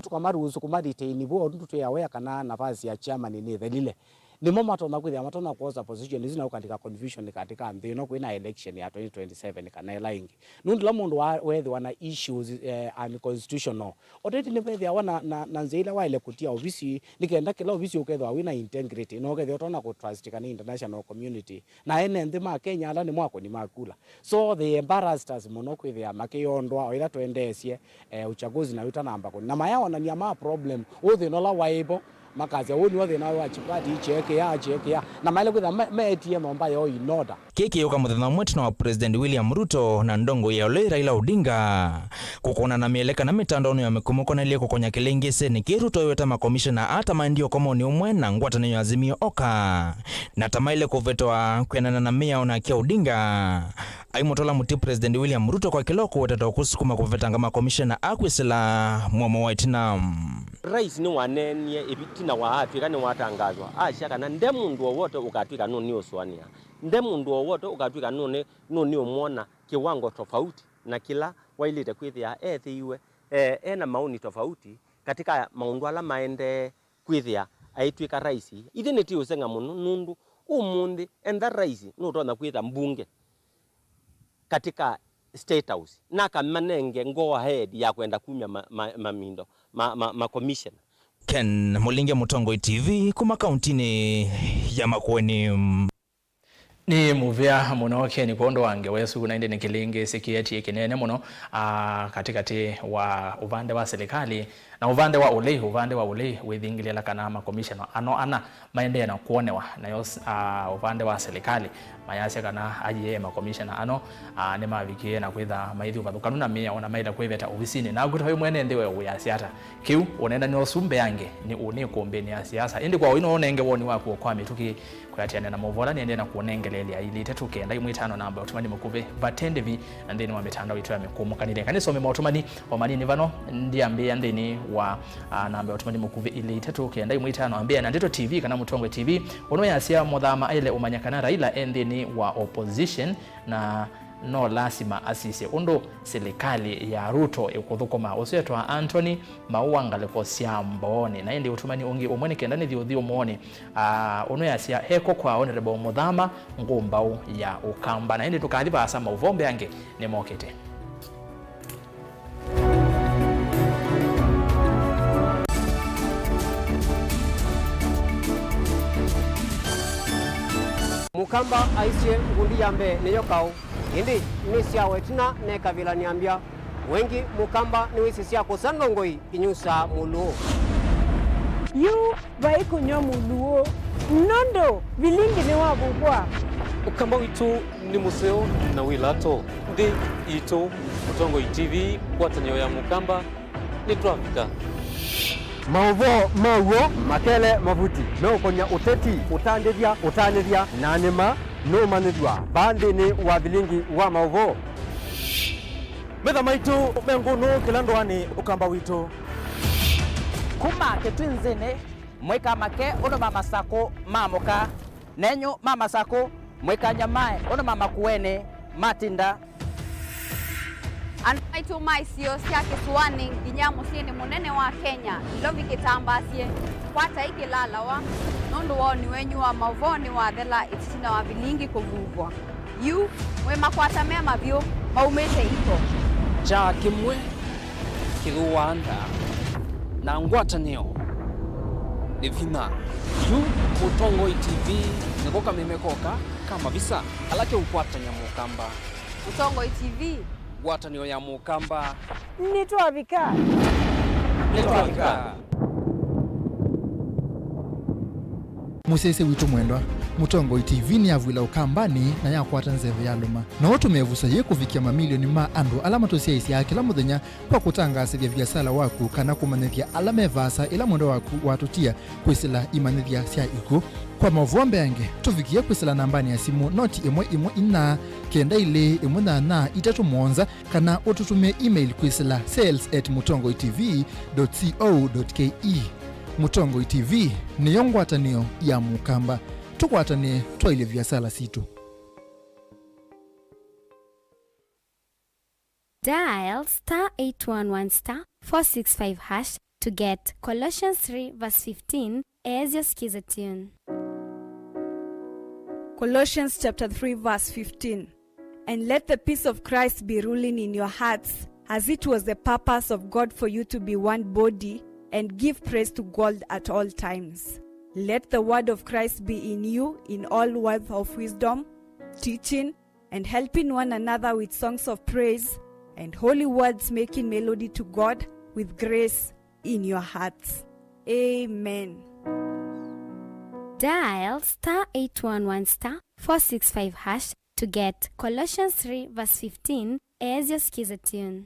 Tũkamaruhusu kũmathitĩini vo ũndũ twĩ aware kana nafasi ya chairman nĩthelile. Nĩmo matonya kwĩthĩa matonya kwosa position isu na ũkalika confusion katika nthĩ ĩno kwĩna election ya twenty twenty-seven kana ĩla ĩngĩ. Nũndũ la mũndũ wa, wethĩwa na issues, eh, unconstitutional, already nĩvethĩawa na, na, na nzĩa ila waĩle kũtia ovisi, nĩ kenda kĩla ovisi ũkethĩwa wĩna integrity, na ũkethĩwa ũtonya kũtrustika nĩ international community, na ene nthĩ ma Kenya ala nĩmo akũni ma kula. So they embarrassed us mũno kwĩthĩa makĩyondwa o ĩla twendeesye, eh, uchaguzi na ũtanamba kũni. Na mayaonania ma problem, ũ thĩna ũla waĩ vo, makasya, "Ũũ nĩw'o thĩna wa Chapati, cheekea, cheekea." Na maĩle kwĩthĩa me-, meetie nyũmba yoo in order. Kĩĩ kĩyũka mũthenya ũmwe ĩtina wa President William Ruto na ndongoi ya ũlei Raila Odinga kũkũna na mĩele kana mĩtandaonĩ ya mĩkũmo konelye kũkonya kĩlĩngĩsĩnĩ kĩĩ Ruto eweta makomishena ata maendie ũkomonĩ ũmwe na ngwatanĩo ya Azimio Oka, na ta maĩle kũvetwa kwĩanana na mĩao nake Odinga aimũtwala mũtĩ President William Ruto kwa kĩla ũkũweteta ũkũsukuma kũvetanga makomishena a kwĩsĩla mũomo wa ĩtina. Rais nĩwaneenie ĩtina wa atw'ĩka nĩwatangaaswa, asya kana nde mũndũ o wothe ũkatw'ĩka nũnĩũsũanĩa, nde mũndũ o wothe ũkatw'ĩka nũnĩ-, nũnĩũmwona kĩwango tofauti na kĩla waĩlĩte kwĩthĩa ethĩiwe, e, ena maoni tofauti katika maũndũ ala maendee kwĩthĩa aitw'ĩka rais. Ithyĩ nĩtĩũseng'a mũno nũndũ ũmũnthĩ entha rais nũtonya kwĩtha mbunge katika State House, na akamanenge go ahead ya kwenda kumya ma, ma, mamindo ma, ma, ma commissioner. Ken Mũlinge, Mũtongoi T V, kuma kauntinĩ ya Makueni. Nĩ mũvea mũno Ken kwondũ wa ngewa ĩsu, na ĩndĩ nĩ kĩlĩngĩsĩ kĩetie kĩnene mũno, ah, katĩkatĩ wa ũvande wa silikalĩ na ũvande wa ũlei, ũvande wa ũlei wĩthingĩlĩla kana makomishena ano ana maendee na kwonewa, nayo s-, ah, ũvande wa silikalĩ mayasya kana ayĩe makomishena ano, ah, nĩmavikie na kwĩtha maithi ũvathũkanu na mĩao na maĩle kwĩveta ovisinĩ. Naku ta wĩ mwene nthĩ we wĩasya ata? Kĩu ũneenanĩ ũsu mbeange nĩ ũnĩ ĩkũmbĩnĩ ya siasa. Ĩndĩ kwa ũino ũnenge woni waku kwa mĩtũkĩ kwĩatĩanĩa na maũvoo ala nĩendee na kũnengeleelya ilĩ itatũ kenda imwe itano namba ya ũtũmani mũkuvĩ vate ndĩvi na nthĩnĩ wa mĩtandao itũ ya mĩkũmũkanĩlye. Kana nĩsome maũtũmani o manini vano ndiambĩĩa nthĩnĩ wa, ah, namba ya ũtũmani mũkuvĩ ilĩ itatũ kenda imwe itano. Ambĩĩa na Ndeto T V kana Mũtongoi T V. Ũno yasya Mũthama aĩle ũmanya kana Raila e nthĩnĩ wa opposition na no lasima asisye ũndũ silikalĩ ya Ruto ĩkũthũkũma. Ũsu etwa Anthony Maua ngalĩko sya Mbooni. Na ĩndĩ ũtũmani ũngĩ ũmwe nĩ kenda nĩthi ũthyũmũonĩ, ah, ũno yasya eko kwa Honorable Mũthama ngũmbaũ ya Ũkamba. Na ĩndĩ tũkathi vaasa maũvoo mbeange nĩmokĩte. Mũkamba aisye ngundi ya mbee nĩyo kaũ, ĩndĩ nĩ sya wetina nekavĩla nĩambya. Wengi Mũkamba nĩwĩsĩ sya kũsa ndongoi inyusaa mũlũũ. Yu vai kũnywa mũlũũ, nũndũ vilingi nĩwavukwa. Ũkamba witũ nĩ mũseo na wĩ lato. Nthĩ itũ, Mũtongoi T V, ngwatanĩo ya Mũkamba, nĩtwavika. Maũvoo ma w'o makele mavuti meũkonya ũteti, ũtandĩthya, ũtanĩthya, na nĩma nũũmanyĩthw'a vaa nthĩnĩ wa vilingi wa maũvoo. Metha maitũ me ngũnũ kĩla ndũanĩ Ũkamba witũ. Kuma kĩtwinzĩnĩ, mũikamake ũndũ mamasakũ maamũka, nenyu mamasakũ mũikanyamae ũndũ mamakuenĩ matinda. Andũ maitũ ma isio sya kĩsũanĩ nginya mũsyĩnĩ mũnene wa Kenya, Nairobi kĩtambaasye, kwatai kĩlalawa, nũndũ woni wenyu wa maũvoo nĩwathela ĩtina wa vilingi kũvuvwa. Yu, mwĩ makwata me mavyũ maumĩte iko. Kyaa kĩmwe kĩthũaa nda, na ngwatanĩo nĩ vinya. Yu Mũtongoi T V nĩko kameme koka ka mavisa ala keũkwatany'a Mũkamba. Mũtongoi T V. Ngwatanĩo ya Mũkamba. Nĩtwavika. Nĩtwavika. Mũsyaĩĩsya witũ mwendwa, Mũtongoi T V nĩyavw'ĩla Ũkambanĩ na yakwata nzeve yalũma. No ũtũmĩe ĩvuso yĩĩ kũvikĩa mamilioni ma andũ ala matũsyaĩĩsyaa kĩla mũthenya kwa kũtangaasĩthya viasala waku kana kũmanyĩthya ala me vaasa ĩla mwendwa waku watũtia kwĩsĩla imanyĩthya sya ikw'ũ. Kwa maũvoo mbeange, tũvikĩe kwĩsĩla nambanĩ ya simũ noti ĩmwe ĩmwe inya kenda ilĩ ĩmwe nyanya itatũ mũonza, kana ũtũtũmĩe email kwĩsĩla sales at mũtongoi T V dot co dot K E. Mũtongoi T V nĩyo ngwatanĩo ya Mũkamba. Tũkwatanĩe twaĩlye viasala sitũ. Dial star eight one one star four six five hash to get Colossians three verse fifteen as your Skiza tune. Colossians chapter three verse fifteen. And let the peace of Christ be ruling in your hearts, as it was the purpose of God for you to be one body, and give praise to God at all times. Let the word of Christ be in you in all words of wisdom, teaching, and helping one another with songs of praise and holy words, making melody to God with grace in your hearts. Amen. Dial star eight one one star four six five hash to get Colossians three verse fifteen as your skiza tune.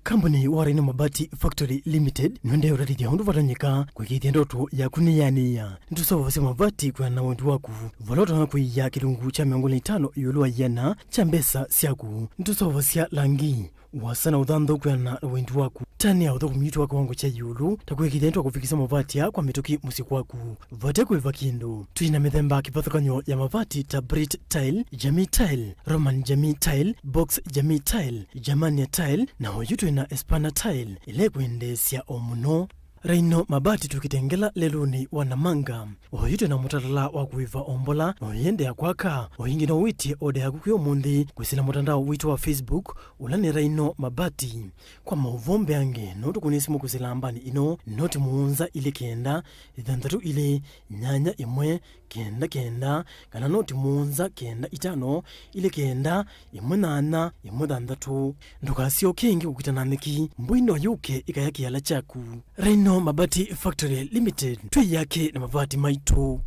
Kambuni wa Rhino Mabati Factory Limited nĩũendee ũtatĩthya ũndũ vatonyeka kũĩkĩĩthya ndoto yaku nĩyanĩĩa. Nĩtũseũvasya mavati kwĩana na wendi waku. Vala ũtonya kũia kĩlungu kya mĩongo ĩlĩ na itano ĩũlũ wa ĩana kya mbesa syaku. Nĩtũseũvasya langi, ũasa na ũthanthau kwĩana na wendi waku. Tani ya ũthũkũmi witũ wa kĩwango kya ĩũlũ, ta kũĩkĩĩthya nĩtwakũvikĩsya mavati aa kwa mĩtũkĩ mũsyĩ kwaku. Vate kũĩva kĩndũ. Twĩ na mĩthemba kĩvathũkany'o ya mavati ta Brit Tile, Jamii Tile, Roman Jamii Tile, Box Jamii Tile, Germania Tile, na oyu twĩ na Espana Tile, ĩla ĩkwendeesya o mũno. Rhino Mabati tũkĩtengela lelũnĩ wa Namanga. Oyu twĩ na mũtalatala wa kũĩva o mbola, na ũyĩendeea kwaka. O ĩngĩ no wĩtye oda yaku kwĩ ũmũnthĩ kwĩsĩla mũtandao witũ wa Facebook, ũla nĩ Rhino Mabati. Kwa maũvoo mbeange, no tũkũnĩe simũ kwĩsĩla nambani ĩno, noti mũonza ilĩ kenda, thanthatũ ilĩ, nyanya ĩmwe, kenda kenda, kana noti mũonza kenda itano, ilĩ kenda, ĩmwe nyanya, ĩmwe thanthatũ. Ndũkasyoke ĩngĩ kũkita na nyeki, mbũi no yũke ĩkaya kĩala kyaku. Rhino Mabati Factory Limited, twĩ yake na mavati maitũ.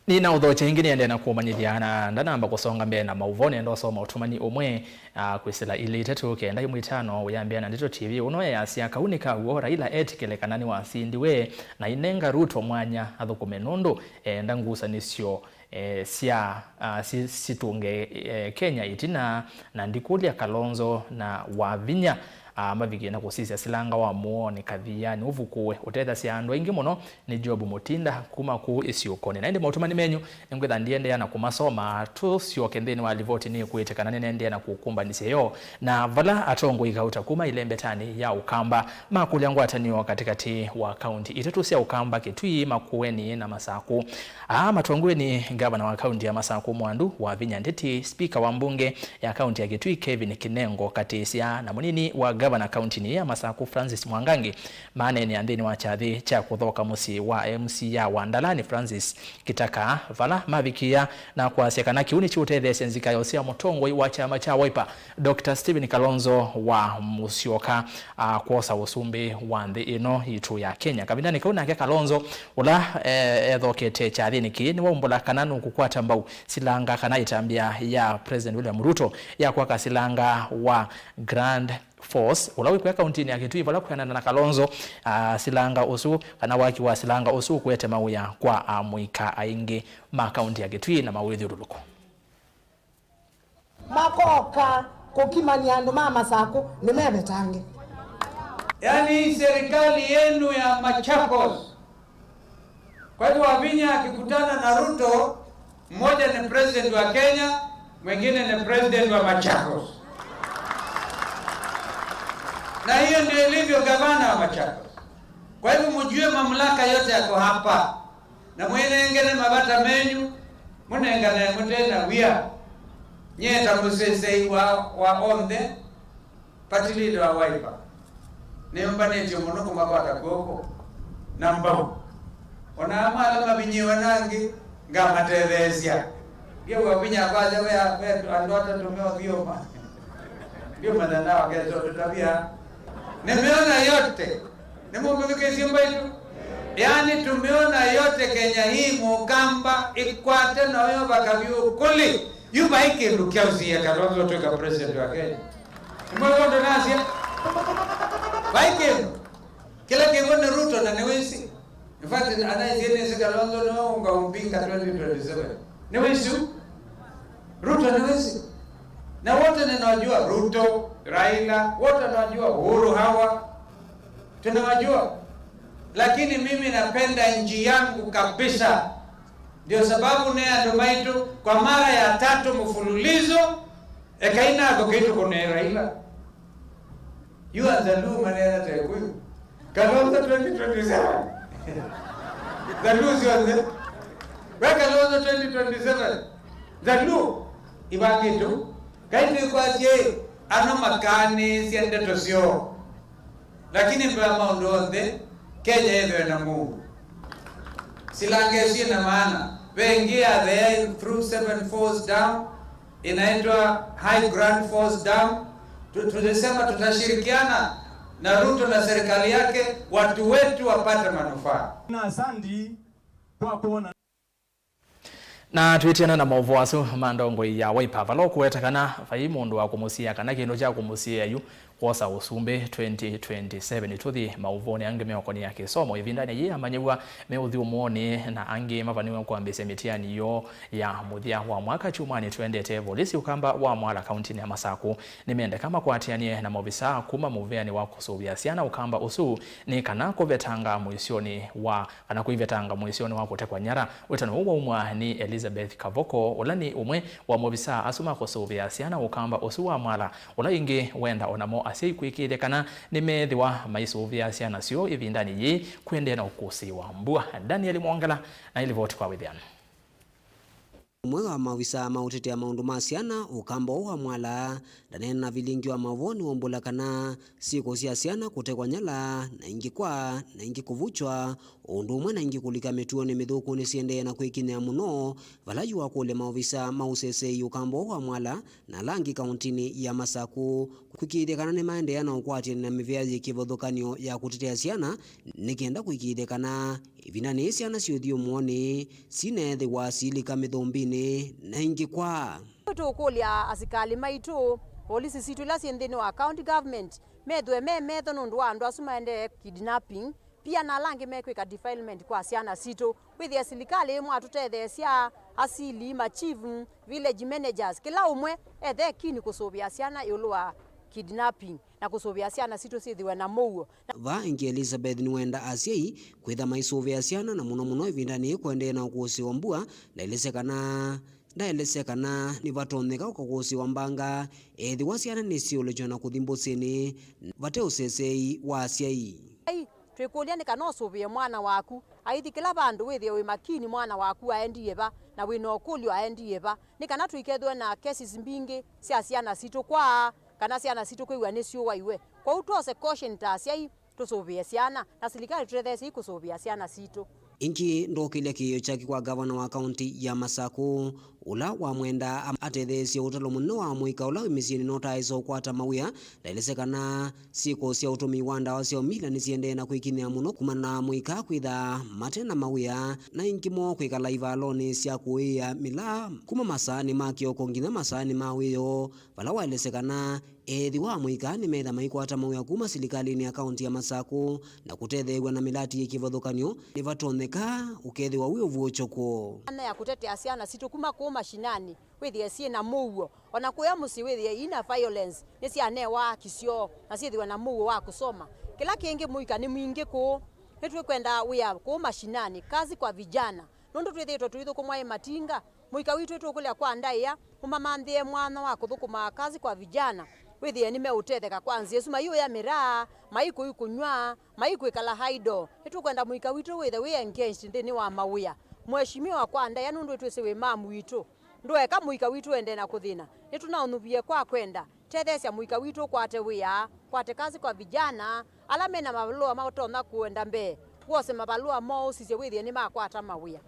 Nĩnaũthokya ĩngĩ nĩendee na kũmanyĩthya, na ndanamba kũsonga mbee na maũvoo, nĩenda ũsoma ũtũmani ũmwe, ah, kwĩsĩla ilĩ itatũ kenda ĩmwe itano ũyambĩa na Ndeto T V. Ũno easya, "Kau nĩ ka w'o, Raila etĩkĩle kana nĩwasindiwe, na ainenga Ruto mwanya athũkũme nũndũ eenda ngusanĩsyo eh, sya, ah, si-, situnge, eh, Kenya ĩtina, na ndikũlya Kalonzo na Wavinya, ah, mavikie na kũsisya silanga wa mũonĩ kathianĩ ũvukũwe ũtethasya andũ aingĩ mũno nĩ Job Mutinda kuma kũu Ĩsiũkonĩ. Na ĩndĩ maũtũmani menyu nĩngwĩtha ndiendeea na kũmasoma. Tũsyoke nthĩnĩ wa livoti nĩkwĩte kana nĩnendeea na kũkũmbanĩsya yo na vala atongoi kauta kuma ĩlembetanĩ ya Ũkamba makũlya ngwatanĩo katĩkatĩ wa kaunti itatũ sya Ũkamba, Kitui, Makueni na Masaku. Aa matongoew'e nĩ ngavana wa kaunti ya Masaku Mwandu Wavinya Ndeti, spika wa mbunge ya kaunti ya Kitui Kevin Kinengo Katisya, na mũnini wa ngavana kauntinĩ ya Masaku Francis Mwangangi maneenea nthĩnĩ wa kyathĩ kya kũthoka mũsyĩ wa M C A wa Ndalani Francis Kitaka, vala mavikĩa na kwasya kana kĩu nĩkĩũtetheesya nzikayo sya mũtongoi wa kyama kya Wiper Doctor Stephen Kalonzo wa Musyoka, a, kwosa ũsumbĩ wa nthĩ ĩno yitũ ya Kenya. Kavindanĩ kau nake Kalonzo, ũla, e, ethokete kyathĩnĩ kĩĩ, nĩwaumbũla kana nũkũkwata mbau silanga kana ĩtambya ya President William Ruto ya kwaka silanga wa Grand Force, ũla wĩkwĩa kauntinĩ ya Kitui, vala kwĩanana na Kalonzo, a, silanga ũsu, kana waki wa silanga ũsu ũkũete mawĩa kwa amũika aingĩ ma kaunti ya Kitui na mawĩthyũlũlũko. Makoka kũkimany'a andũ ma Masakũ nĩmevetange. Yaani, hii serikali yenu ya Machakos, kwa hivyo Wavinya akikutana na Ruto, mmoja ni president wa Kenya, mwingine ni president wa Machakos. Na hiyo ndio ilivyo gavana wa Machakos. Kwa hivyo mjue mamlaka yote yako hapa. Na mwĩnengane mavata menyu, mũnengane mũte na wia. Nyie ta mũsesei wa, wa onthe, party leader wa Wiper, nĩyũmbanĩtye mũno kũmakwata kw'oko na mbau. O na amwe ala mavinyĩwe nangĩ, ngamatetheesya. Ndio Wavinya kwasya ve, ve andũ atatũ meũthiũma. Ndio manana wakeso tutavia. Nimeona yote. Nĩmũmĩthukĩĩsye mbaitũ? Yaani, tumeona yote Kenya hii, Mũkamba ĩkwate na ũyo vakavyũkũlĩ. Yu vai kĩndũ kyaũsie Kalonzo ũtw'ĩka president wa Kenya. Nĩmwĩw'a ũndũ nasya? Vai kĩndũ. Kĩla kĩvo nĩ Ruto na nĩwĩsĩ. In fact, anaisye nĩsĩ Kalonzo nĩwe ũngaũmbinga twenty twenty-seven. Nĩwĩsĩ? Ruto nĩwĩsĩ. Na wote ninajua Ruto, Raila, wote najua Uhuru hawa. Tunawajua. Lakini mimi napenda nchi yangu kabisa. Ndio sababu ne andũ maitũ kwa mara ya tatu mfululizo Ekai nathũkĩi tũkũnĩe Raila. Yu Anzalu manena ta Kikuyu. Kalonzo twenty twenty-seven. Nzalu syonthe. We Kalonzo twenty twenty-seven. Nzalu ivangĩtũ. Kai twĩkwatye ano makaanĩsya ndeto syoo. Lakini mbee wa maũndũ onthe, Kenya ĩthĩwe na mũuo. Silanga ĩsu ĩna maana. Ve ĩngĩ ya the through seven falls down, inaitwa High Ground Falls Down. Tu- Tulisema tutashirikiana na Ruto na serikali yake, watu wetu wapate manufaa. Na asante kwa kuona. Na twĩtiana na maũvoo asu ma ndongoi ya Wiper, vala ũkũweta kana vai mũndũ wa kũmũsiĩa kana kĩndũ kya kũmũsiĩa yu kwosa ũsumbĩ twenty twenty-seven. Tũthi maũvoonĩ angĩ meũkonĩa kĩsomo. Ĩvindanĩ yĩĩ amanyĩw'a me ũthyũmũonĩ na angĩ mavaniwe kwambĩĩsya mĩtiani yoo ya mũthya wa mwaka kyumwanĩ twendete. Volisi ũkamba wa Mwala kauntinĩ ya Masakũ nĩmendeka makwatĩanĩe na maovisaa kuma mũvĩanĩ wa kũsũvĩa syana ũkamba ũsu nĩ kana kũvetanga mũisyonĩ wa kana kwĩvetanga mũisyonĩ wa kũtekwa nyara. Wĩtano ũũ waumwa nĩ Elizabeth Kavoko, ũla nĩ ũmwe wa maovisaa asu ma kũsũvĩa syana ũkamba ũsu wa Mwala, ũla ĩngĩ wenda o namo asyai kwĩkĩĩthya kana nĩmeethĩwa maisũvĩa syana syoo ĩvindanĩ yĩĩ kũendee na ũkũsĩ wa mbua. Daniel Mwongela na ilivoti kwa wĩthĩano. Ũmwe wa maovisaa ma ũtetea maũndũ ma syana ũkamba ũũ wa Mwala ndaneena na vilingi wa maũvoo nĩwaumbũla kana syĩko sya syana kũtekwa nyala, na ingĩ kwaa, na ingĩ kũvukywa, o ũndũ ũmwe na ingĩ kũlika mĩtuonĩ mĩthũku nĩsiendee na kwĩkinyĩa mũno, vala yu wakũlya maovisaa ma ũseseei ũkamba ũũ wa Mwala na ala angĩ kauntinĩ ya Masakũ kwĩkĩĩthya kana nĩmaendeea na ũkwatĩanĩ na mĩvĩa yĩ kĩvathũkany'o ya kũtetea syana, nĩ kenda kwĩkĩĩthya kana ĩvindanĩ yĩĩ syana syĩ ũthyũmũonĩ sineethĩwa siilika mĩthũmbinĩ na ingĩ kwaa. Tũkũlya asikalĩ maitũ, volisi sitũ ila syĩ nthĩnĩ wa county government, methĩwe me metho nũndũ wa andũ asu maendee kidnapping, pia na ala angĩ mekwĩka defilement kwa syana sitũ. Wĩthĩe silikalĩ ĩmwe atũtetheesya, asili, machief, village managers, kĩla ũmwe ethe kini kũsũvĩa syana ĩũlũ wa kidnapping na kũsũvĩa syana sitũ syĩthĩwe na mũuo. Vaa ĩngĩ Elizabeth nĩwenda asyai kwĩtha maisũvĩa syana, na mũno mũno ĩvindanĩ yĩĩ kũendee na ũkũsĩ wa mbua, ndaelesya kana ndaelesya kana nĩvatonyeka ũkakũsĩwa mbanga ethĩwa syana nĩsyĩũlĩkywa na kũthi mbũsĩnĩ vate ũseseei wa asyai. Ai, twĩkũlya nĩ kana ũsũvĩe mwana waku, aithi kĩla vandũ wĩthĩe wĩ makini mwana waku aendie va, na wĩ na ũkũlyo aendie va, nĩ kana tũikethĩwe na cases mbingĩ sya syana sitũ kwaa, kana syana sitũ kwĩw'a nĩsyũwaiwe. Kwoou twose caution ta asyai, tũsũvĩe syana, na silikalĩ tũtetheesye kũsũvĩa syana sitũ. Ĩngĩ ndokĩlya kĩĩo kyake kwa ngavana wa kaunti ya Masakũ, ũla wamwendaa am- atetheesye ũtalo mũnene wa amũika ũla wĩ mĩsyĩnĩ na ũtaaĩsa ũkwata mawĩa. Ndaelesya kana syĩko sya ũtũmĩi wa ndawa sya ũmila nĩsiendee na kwĩkinyĩa mũno kumana na amũika kwĩtha mate na mawĩa, na ĩngĩ moo kwĩkala ivalonĩ sya kũĩĩa mĩlaa kuma masaanĩ ma kĩoko nginya masaanĩ ma wĩoo, vala waelesya kana eĩthi wa amũika nĩmetha maikwata mawĩa kuma silikalĩnĩ ya kaunti ya Masakũ na kũtetheew'a na mĩlati yĩ kĩvathũkany'o, nĩvatonyeka ũkethĩwa wĩ ũvuũkyũko. Ana ya kũtetea syana sitũ kuma kũu mashinani wĩthĩe syĩ na mũuo, o na kũya mũsyĩ wĩthĩe ina violence, nĩsyanewa haki syoo na syĩthĩwe na mũuo wa kũsoma. Kĩla kĩngĩ mũika nĩ mwingĩ kũu, nĩtwĩkwenda wĩa kũu mashinani, kazi kwa vijana, nũndũ twĩthĩĩtwe tũithũkũmwa ĩ matinga. Mũika witũ tũkũlya kwa ndaĩa, mũmamanthĩe mwanya wa kũthũkũma kazi kwa vijana, wĩthĩe nĩmeũtetheka kwa nzĩa ĩsu, maiũya mĩraa, maikũi kũnyw'a, maikwĩkala idle. Nĩtũkwenda mũika witũ wĩthe wĩ engaged nthĩnĩ wa mawĩa. Mheshimiwa kwa ndaĩa, nũndũ twĩsĩ wĩ mamu witũ, ndũeka mũika witũ ũendee na kũthĩna. Nĩtũnaũnyuvie kwa kwenda, tetheesya mũika witũ ũkwate wĩa, kwate kazi kwa vijana, ala me na mavalũa matonya kũenda mbee, wose mavalũa moo, ũsisye wĩthĩe nĩmakwata mawĩa.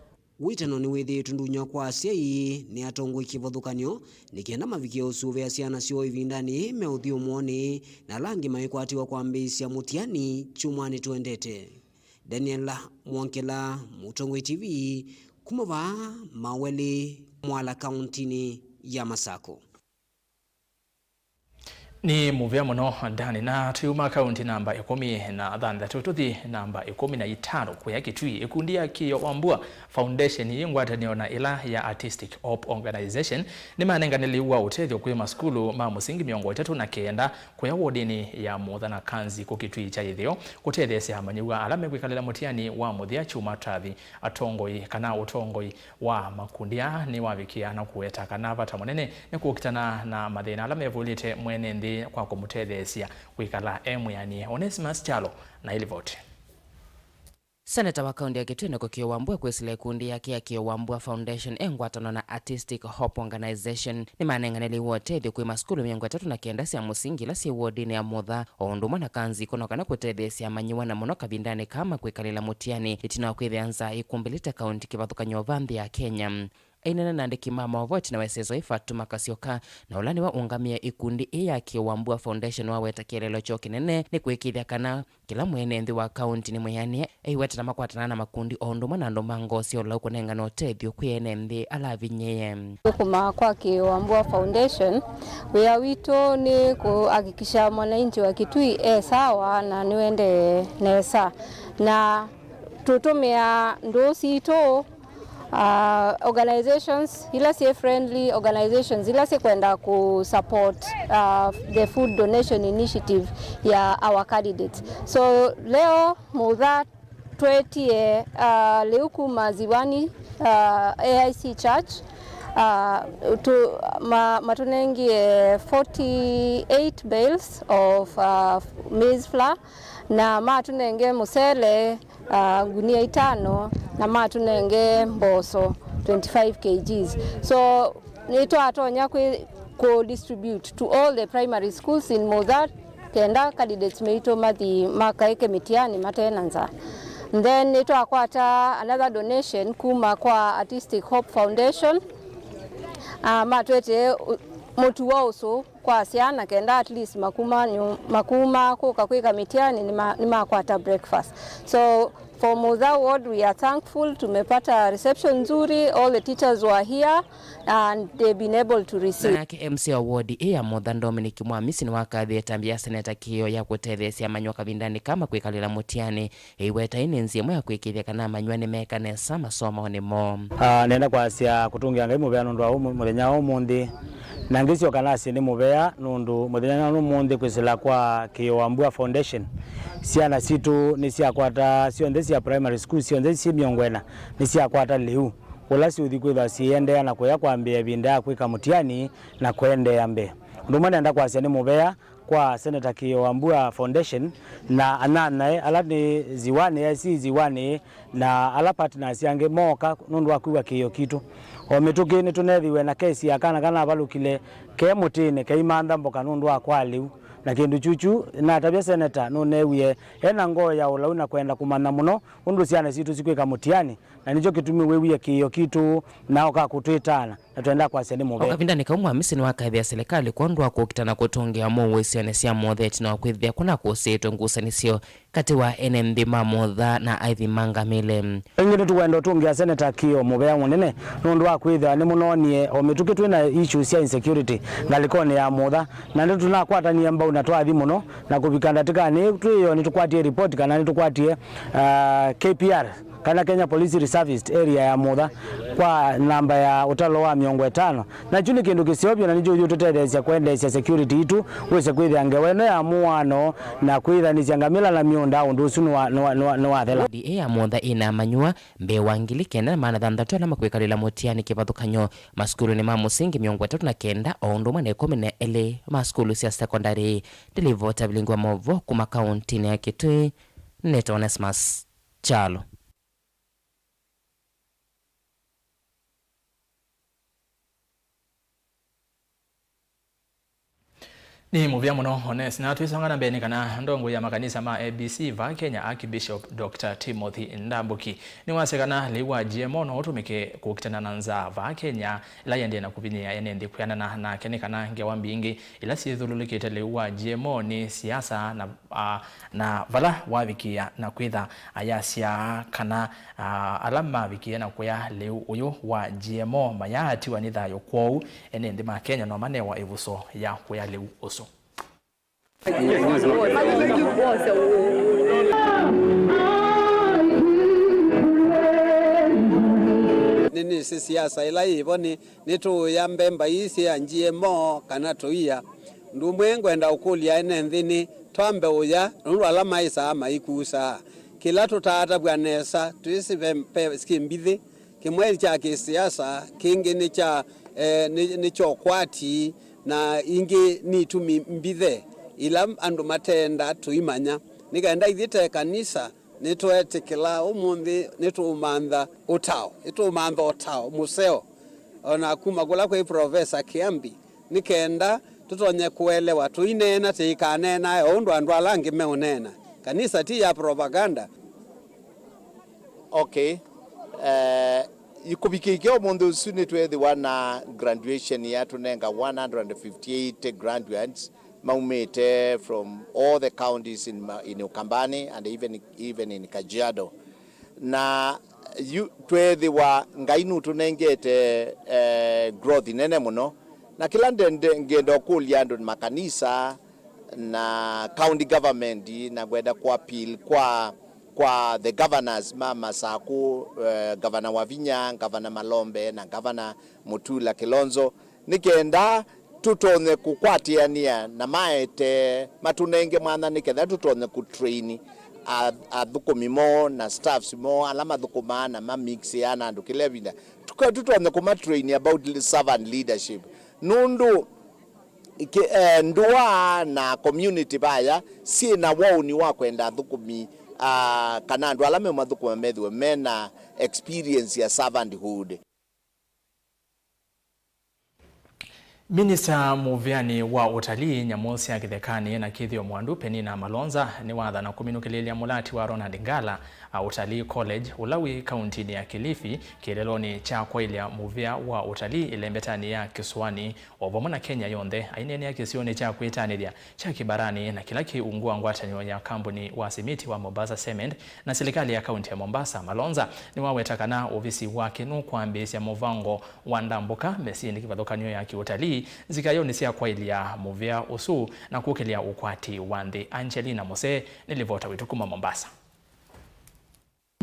Wĩtano nĩwĩthĩĩtwe ndunywa kwa asyai nĩ atongoi kĩvathũkany'o nĩ kenda mavikĩe ũsũvĩa syana syoo ĩvindanĩ yĩĩ me ũthyũmũonĩ, na ala angĩ maikwatĩwa kwambĩĩsya mũtiani kyumwanĩ tũendete. Daniel Mwongela, Mũtongoi T V, kuma vaa Maweli, Mwala, kauntinĩ ya Masakũ. Nĩ mũvea mũno, Dani, na tũyuma kaunti namba ĩkũmi na thanthatũ tũthi namba ĩkũmi na itano kũya Kitui. Ĩkundi ya Kĩyo wa Mbua Foundation yĩ ngwatanĩo na ĩla ya Artistic Hope Organization nĩmanengane lĩu wa ũtethyo kwĩ masukulu ma mũsingi mĩongo ĩtatũ na kenda kũya wodinĩ ya Mutha na Kanzi kũ Kitui kya ĩtheo kũtetheesya amanyĩw'a ala mekwĩkalĩla mũtiani wa mũthya kyumwa kyathi. Atongoi kana ũtongoi wa makundi aa nĩwavikĩa na kũweta kana vata mũnene nĩ kũkitana na mathĩna ala mevũlĩte mwene nthĩ kwa kũmũtetheesya kwĩkala e mwĩanĩe. Onesimus Kyalo na ĩlivoti. Seneta wa kaunti ya Kitui Kĩyo wa Mbua kwĩsĩla ĩkundi yake ya Kĩyo wa Mbua Foundation e ngwatanĩo na Artistic Hope Organization nĩmanengane lĩu wa ũtethyo kwĩ masukulu mĩongo ĩtatũ na kenda sya mũsingi ila syĩ wodinĩ ya Mutha, o ũndũ ũmwe na Kanzi kũno kana kũtetheesya amanyĩw'a na mũno kavindanĩ kaa ma kwĩkalĩla mũtiani ĩtina wa kwĩthĩa nzaa ĩkumbĩlĩte kaunti kĩvathũkany'o va nthĩ ya Kenya. Aineena na andĩki ma maũvoo ĩtina wa ĩseso yĩĩ, Fatuma Kasyoka, na ũla nĩwe ũngamĩe ĩkundi ĩĩ ya Kĩyo wa Mbua Foundation, waweta kĩeleelo kyoo kĩnene nĩ kũĩkĩĩthya kana kĩla mwene nthĩ wa kaunti nĩ mwĩanĩe, eiweta na makwatana na makundi o ũndũ ũmwe na andũ ma ngoo sya ũlau kũnengana ũtethyo kwĩ ene nthĩ ala avinyĩĩe. Thũkũma kwa Kĩyo wa Mbua Foundation, wĩa witũ nĩ kũhakikisha mwananchi wa Kitui e sawa na nĩwendee nesa, na tũtũmĩaa ndũũ sitũ, uh, organizations ila syĩ friendly, organizations ila syĩkwenda kũ support, uh, the food donation initiative ya our candidates. So leo Mutha twetie, uh, lĩu kuma Ziwani, uh, A I C Church, uh, tu, ma, matũnengie forty-eight bales of, uh, maize flour, na matũnenge mũsele, uh, ngunia itano, na matũnenge mboso twenty-five kilograms. So nĩtwatonya kwĩ, kũ distribute to all the primary schools in Mutha, kenda candidates maitũ mathi makaĩke mĩtiani mate na nzaa. Then nĩtwakwata another donation kuma kwa Artistic Hope Foundation. Ah, matwetee ũ-, mũtu wa ũsũ kwa syana, kenda at least makuma nyu-, makuma kũka kwĩka mĩtiani nĩma-, nĩmakwata breakfast. So for Mutha ward, we are thankful, tumepata reception nzuri, all the teachers were here and they've been able to receive. Nake M C A wa ward ĩĩ ya Mutha, Dominic Mwamisi, nĩwakathĩĩe ĩtambya ya Seneta Kĩyo ya kũtetheesya amanyĩw'a kavindanĩ kaa ma kwĩkalĩla mũtiani, ĩiweta ĩĩ nĩ nzĩa ĩmwe ya kũĩkĩĩthya kana amanyĩw'a nĩmeeka nesa masomonĩ moo. Ah, nenda kwasya kũtũngĩa Ngai mũvea nũndũ wa ũmũ-, mũthenya wa ũmũnthĩ, na ngĩsyoka nasye nĩ mũvea nũndũ mũthenya wa ũmũnthĩ kwĩsĩla kwa Kĩyo wa Mbua Foundation, syana sitũ nĩsyakwata, syonthe sya primary school syonthe syĩ mĩongo ĩna nĩsyakwata lĩu, ũla syũthi kwĩthwa syĩendeea na kũya kwambĩĩa ĩvinda ya kwĩka mũtiani na kũendeea mbee. Ũndũ ũmwe nenda kwasya nĩ mũvea kwa Senator Kĩyo wa Mbua Foundation na anyanyae ala nĩ Ziwani, A I C Ziwani, na ala partners angĩ mooka nũndũ wa kwĩw'a kĩĩo kitũ. O mĩtũkĩ nĩtũneethiwe na kesi ya kana kanavalũkile ke mũtĩnĩ keimantha mboka nũndũ wa kwaa lĩu, na kĩndũ kyukyu natavya Senator nũneewie ena ngoo ya ũlau na kwenda kũmanya mũno ũndũ syana sitũ sikwĩka mũtiani, na nĩkyo kĩtumi wĩwie kĩĩo kitũ na ũka kũtwĩtaana, na twendaa kwasya nĩ mũvea. O kavindanĩ kau, Mwamisi nĩwakathĩa silikalĩ kwondũ wa kũkita na kũtũngĩa mũuo isionĩ sya Mutha ĩtina wa kwĩthĩa kũna kũsĩĩtwe ngusanĩsyo katĩ wa ene nthĩ ma Mutha na aithi ma ngamĩle. Ĩngĩ nĩtũkwenda ũtũngĩa Senator Kĩyo mũvea mũnene nũndũ wa kwĩthĩwa nĩmũnoonie o mĩtũkĩ twĩ na issues sya insecurity ngalĩkonĩ ya Mutha, na nĩtũnakwatanie mbau na twathi mũno, na kũvika ndatĩkanĩ ĩĩ twĩyo nĩtũkwatie report kana nĩtũkwatie, ah, K P R, kana Kenya Police Reservist Area ya Mutha kwa namba ya ũtalo wa mĩongo ĩtano. Na kyu nĩ kĩndũ kĩseo vyũ, na nĩkyo kĩũtũtetheesya kwendeesya security itũ, wĩse kwĩthĩa ngewa ĩno ya mũaano na kwĩthanĩsya ngamĩla na mĩũnda ũndũ ũsu nĩwa-, nĩwa-, nĩwa-, nĩwathela. Wodi ĩĩ ya Mutha ĩna amanyĩw'a mbee wa ngili kenda na maana thanthatũ ala makwĩkalĩla mũtiani kĩvathũkany'o masukulunĩ ma mũsingi mĩongo ĩtatũ na kenda, o ũndũ ũmwe na ĩkũmi na elĩ ma sukulu sya sekondalĩ. Ndĩlivota vilingi wa maũvoo kuma kauntinĩ ya Kitui, nĩtawa Onesmus Kyalo. Nĩ mũvea mũno, Ones. Na twĩsonga na mbee nĩ kana ndongoi ya makanisa ma A B C vaa Kenya, Archbishop Doctor Timothy Ndambuki, nĩwasya kana lĩu wa G M O no ũtũmĩke kũkitana na nzaa vaa Kenya, ĩla yendee na kũvinyĩĩa ene nthĩ. Kwĩanana nake nĩ kana ngewa mbingĩ ila syĩthũlũlũkĩte lĩu wa G M O nĩ siasa na, a, na vala wavikĩa na kwĩtha ayasya kana, a, ala mavikĩe na kũya lĩu ũyũ wa G M O mayaatiwa nĩ thayũ, kwoou ene nthĩ ma Kenya no manewa ĩvuso ya kũya lĩu ũsu. Nĩnĩsĩ siasa ĩla yĩvo nĩ, nĩtũũya mbemba ii syĩ ya G M O kana tũia. Ũndũ ũmwe ngwenda ũkũlya ene nthĩ nĩ twambe ũya, nũndũ ala maĩsaa maikusaa. Kĩla tũtaatavw'a nesa, twĩsĩ ve, ve syĩ mbithĩ. Kĩmwe kya kĩsiasa, kĩngĩ nĩ kya, eh, nĩ, nĩ kya ũkwati, na ingĩ nĩ itumi mbithe ila andũ matenda tũimanya. Nĩ kenda ithyĩ ta ĩkanisa nĩtweetĩkĩla ũmũnthĩ nĩtũũmantha ũtao, nĩtũũmantha ũtao mũseo, o na kuma kũla kwĩ Profesa Kĩambi, nĩ kenda tũtonye kũelewa, tũineena tĩikaneenae o ũndũ andũ ala angĩ meũneena. Kanisa ti ya propaganda. Okay. Eh, kũvikĩke ũmũnthĩ ũsu nĩtweethĩwa na graduation ya tũnenga one hundred fifty-eight graduates maumĩte from all the counties in, Ma- in Ukambani and even, even in Kajiado. Na yu, tweethĩwa Ngai nũtũnengete, eh, growth nene mũno. Na kĩla nde- nde- ngenda ũkũlya andũ nĩ makanisa na county government, na ngwenda kũappeal kwa, kwa the governors ma Masakũ, eh, Gavana Wavinya, Gavana Malombe na Gavana Mutula Kilonzo, nĩ kenda tũtonye kũkwatĩanĩa na maete matũnenge mwanya nĩ ketha tũtonye kũtrain a- athũkũmi moo na staffs moo ala mathũkũmaa na mamixĩaa na andũ kĩla ĩvinda. Tũka- tũtonye kũmatrain about servant leadership, nũndũ ki- eh, ndũa na community vaya syĩ na waũni wa kwenda athũkũmi, ah, kana andũ ala memathũkũma methĩwe mena experience ya servanthood. Minista mũvĩanĩ wa ũtalii, nyamũ sya kĩthekanĩ na kĩthĩo mwandu, Penina Malonza, nĩwathana kũminũkĩlĩĩlya mũlati wa Ronald Ngala a Utalii College, ũla wĩ kauntinĩ ya Kilifi, kĩeleelonĩ kya kwaĩlya mũvĩa wa ũtalii ĩlembetanĩ ya Kĩsũanĩ, o vamwe na Kenya yonthe. Aineenea kĩsionĩ kya kwĩtanĩthya kya Kibarani na kĩla kĩ ungu wa ngwatanĩo ya kambuni wa simiti wa Mombasa Cement na silikalĩ ya kaunti ya Mombasa, Malonza nĩwaweta kana ovisi wake nũkwambĩĩsya mũvango wa ndambũka mĩsyĩnĩ kĩvathũkany'o ya kĩũtalii, nzikayonĩ sya kwaĩlya mũvĩa ũsu na kũkĩlya ũkwati wa nthĩ. Angelina Mose nĩ livota witũ kuma Mombasa.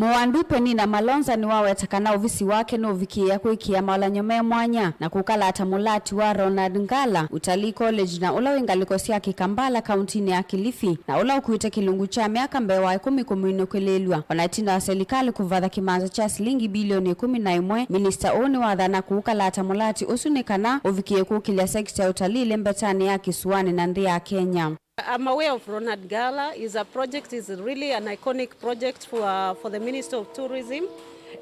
Mũwandu Penina Malonza nĩwaweta kana ovisi wake nũvikĩĩa kwĩkĩa maũlany'o me mwanya na kũkalata mũlati wa Ronald Ngala Utalii College, na ũla wĩ ngalĩko sya Kikambala, kauntinĩ ya Kilifi, na ũla ũkuĩte kĩlungu kya myaka mbee wa ĩkũmi kũminũkĩlĩĩlw'a, o na ĩtina wa selikalĩ kũvatha kĩmanza kya silingi bilioni ĩkũmi na ĩmwe. Minista ũũ nĩwathana kũũkalata mũlati ũsu nĩ kana ũvikĩe kũkĩlya sekita ya ũtalii ĩlembetanĩ ya Kĩsũanĩ na nthĩ ya Kenya. I'm aware of Ronald Gala. Is a project, is really an iconic project for, uh, for the Ministry of Tourism.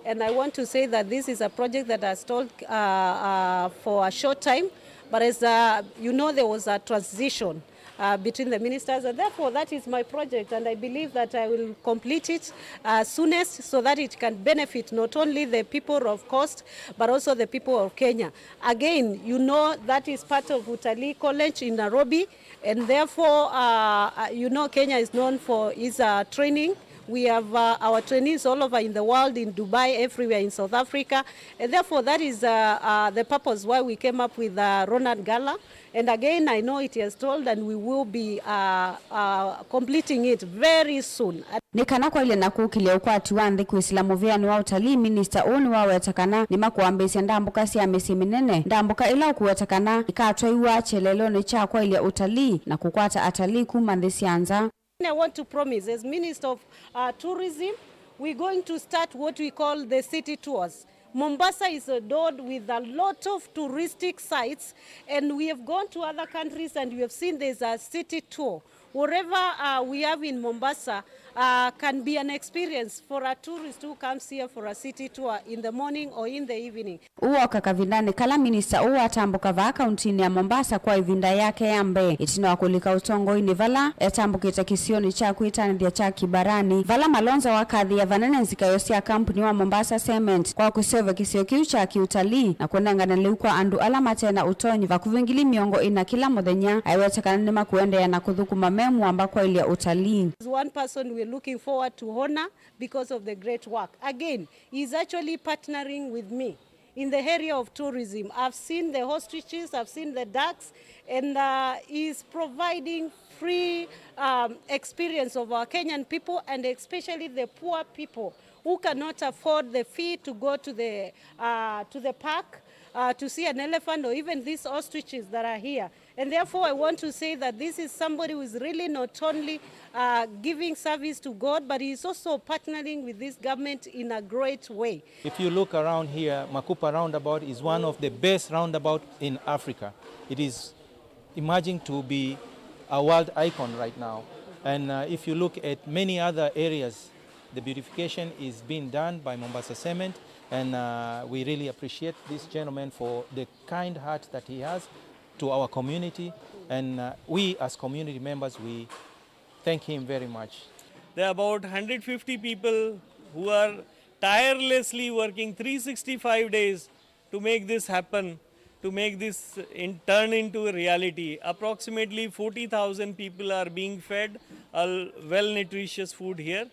And I want to say that this is a project that has stalled, uh, uh, for a short time. But as, uh, you know, there was a transition, uh, between the ministers, and therefore that is my project, and I believe that I will complete it, uh, soonest, so that it can benefit not only the people of Coast, but also the people of Kenya. Again, you know, that is part of Utalii College in Nairobi. And therefore, uh, uh, you know, Kenya is known for its, uh, training. We have, uh, our trainees all over in the world, in Dubai, everywhere in South Africa. And therefore, that is, uh, uh, the purpose why we came up with, uh, Ronald Gala. And again, I know it has stalled, and we will be, uh, uh, completing it very soon. Nĩ kana kwaĩlya na kũkĩlya ũkwati wa nthĩ kwĩsĩla mũvĩanĩ wa ũtalii, minista ũũ nĩwaweta kana nĩmakũambĩĩsya ndambũka sya mĩsyĩ mĩnene, ndambũka ĩla ũkũweta kana ĩkatwaiwa kyeleelonĩ kya kwaĩlya ũtalii na kũkwata atalii kuma nthĩ sya nza. I want to promise, as Minister of, uh, Tourism, we're going to start what we call the city tours. Mombasa is endowed with a lot of touristic sites, and we have gone to other countries and we have seen there's a city tour. Whatever, uh, we have in Mombasa, uh, can be an experience for a tourist who comes here for a city tour in the morning or in the evening. Ũũ woka kavindanĩ kala minista ũũ watambũka vaa kauntinĩ ya Mombasa kwa ĩvinda yake ya mbee ĩtina wa kũlika ũtongoinĩ, vala etambũkĩte kĩsionĩ kya kwĩtanĩthya kya Kibarani, vala Malonza wakathĩĩa vanene nzikayo sya kampuni wa Mombasa Cement kwa kũseũvya kĩsio kĩu kya kĩũtalii na kũnengane lĩu kwa andũ ala mate na ũtonyi vakuvĩ ngili mĩongo ĩna kĩla mũthenya. Aiweta kana nĩmakũendeea na kũthũkũma me mũamba kwaĩlya ũtalii. One person we're looking forward to honor because of the great work. Again, he is actually partnering with me. in the area of tourism. I've seen the ostriches, I've seen the ducks, and uh, is providing free um, experience of our Kenyan people, and especially the poor people who cannot afford the fee to go to the, uh, to the park uh, to see an elephant or even these ostriches that are here. And therefore, I want to say that this is somebody who is really not only uh, giving service to God, but he is also partnering with this government in a great way. If you look around here, Makupa roundabout is one of the best roundabout in Africa. It is emerging to be a world icon right now. And uh, if you look at many other areas, the beautification is being done by Mombasa Cement, and uh, we really appreciate this gentleman for the kind heart that he has to our community. And uh, we, as community members, we thank him very much. There are about hundred fifty people who are tirelessly working three sixty-five days to make this happen, to make this in, turn into a reality. Approximately forty thousand people are being fed a well nutritious food here.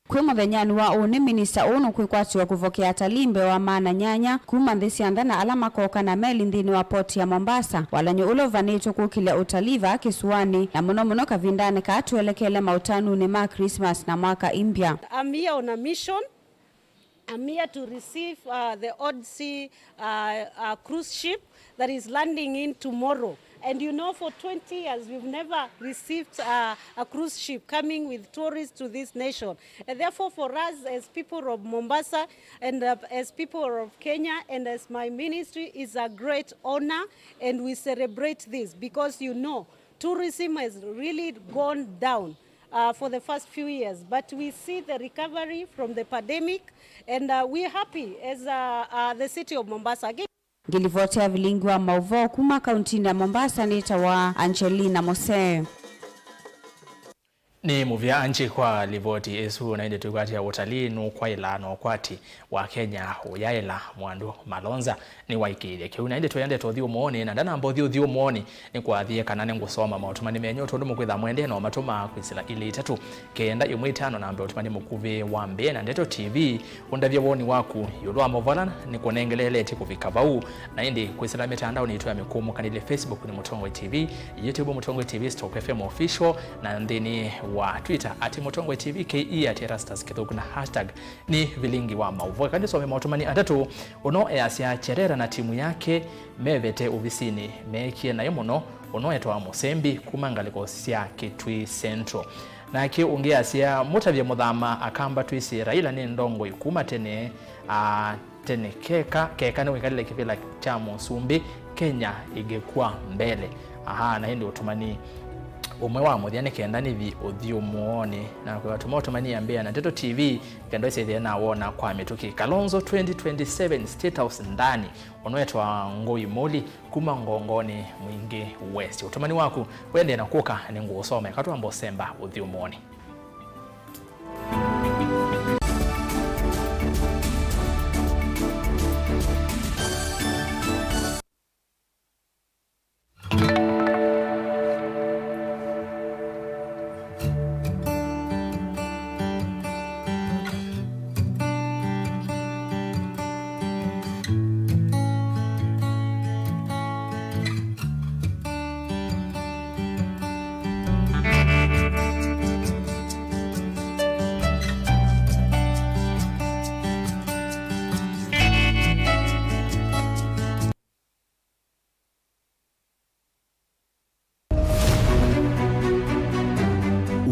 Kwĩ mũthenyanĩ wa ũnĩ, minista ũũ nũkwĩkwatĩwa kũvokea atalii mbee wa maana nyanya kuma nthĩ sya nza na ala makoka na meli nthĩnĩ wa port ya Mombasa. Walany'o ũla ũvanĩtwe kũkĩlya ũtalii vaa kĩsũanĩ, na mũno mũno kavindanĩ kaa twelekele maũtanunĩ ma Christmas na mwaka mpya. I'm here on a mission. I'm here to receive uh, the Odd Sea uh, uh, cruise ship that is landing in tomorrow. And you know, for twenty years, we've never received uh, a cruise ship coming with tourists to this nation. And therefore, for us as people of Mombasa and uh, as people of Kenya and as my ministry, is a great honor, and we celebrate this because, you know, tourism has really gone down uh, for the first few years, but we see the recovery from the pandemic, and uh, we're happy as uh, uh, the city of Mombasa. Again, ngĩlivoti ya vilingi wa maũvoo kuma kauntinĩ ya Mombasa nĩtawa Angelina Mose. Nĩ mũvea Angie kwa livoti ĩsu, na ĩndĩ tũikwatĩa ũtalii nũkwaĩla na ũkwati wa Kenya ũyaĩla. Mwandũ Malonza nĩwaĩkĩĩthya kĩu, na ĩndĩ tũendete ũthyũmũonĩ, na ndanamba ũthi ũthyũmũonĩ, nĩkwathie kana nĩngũsoma maũtũmani menyu, tondũ mũkwĩtha mwendee na ũmatũma kwĩsĩla ilĩ itatũ kenda ĩmwe itano, namba ũtũmani mũkuvĩ wa mbee na Ndeto T V. Ũndavye woni waku ĩũlũ wa maũvoo ala nĩkũnengeleletye kũvika vau, na ĩndĩ kwĩsĩla mĩtandaonĩ itũ ya mĩkũũmũkanĩlye, Facebook nĩ Mũtongoi T V, YouTube Mũtongoi T V Stock F M Official, na nthĩnĩ wa Twitter at Mũtongoi T V K E at Erastus Kĩthũku na hashtag nĩ vilingi wa maũvoo. Eka ndĩsome maũtũmani atatũ. Ũno easya Cherera na timu yake mevete ovisinĩ meekie naĩ mũno. Ũno etwa Mũsembi kuma ngalĩko sya Kitui Central. Nake ũngĩ asya, mũtavye Mũthama Akamba twĩsĩ Raila nĩ ndongoi kuma tene, a, tene keka, keka nĩwĩkalile kĩvĩla kya mũsumbĩ, Kenya ĩngĩkua mbele. Aha, na ĩndĩ ũtũmani ũmwe wa mũthya nĩ kenda nĩthi ũthyũmũonĩ, na kwĩwatũma ũtũmani ambĩa na Ndeto T V, kenda ĩsethĩe na wona kwa mĩtũkĩ. Kalonzo twenty twenty-seven State House ndani, ũnwetwa Ngũi Mũli kuma Ngongoni Mwingĩ West. Ũtũmani waku wendee na kũka nĩngũũsoma, eka twamba ũsemba ũthyũmũonĩ.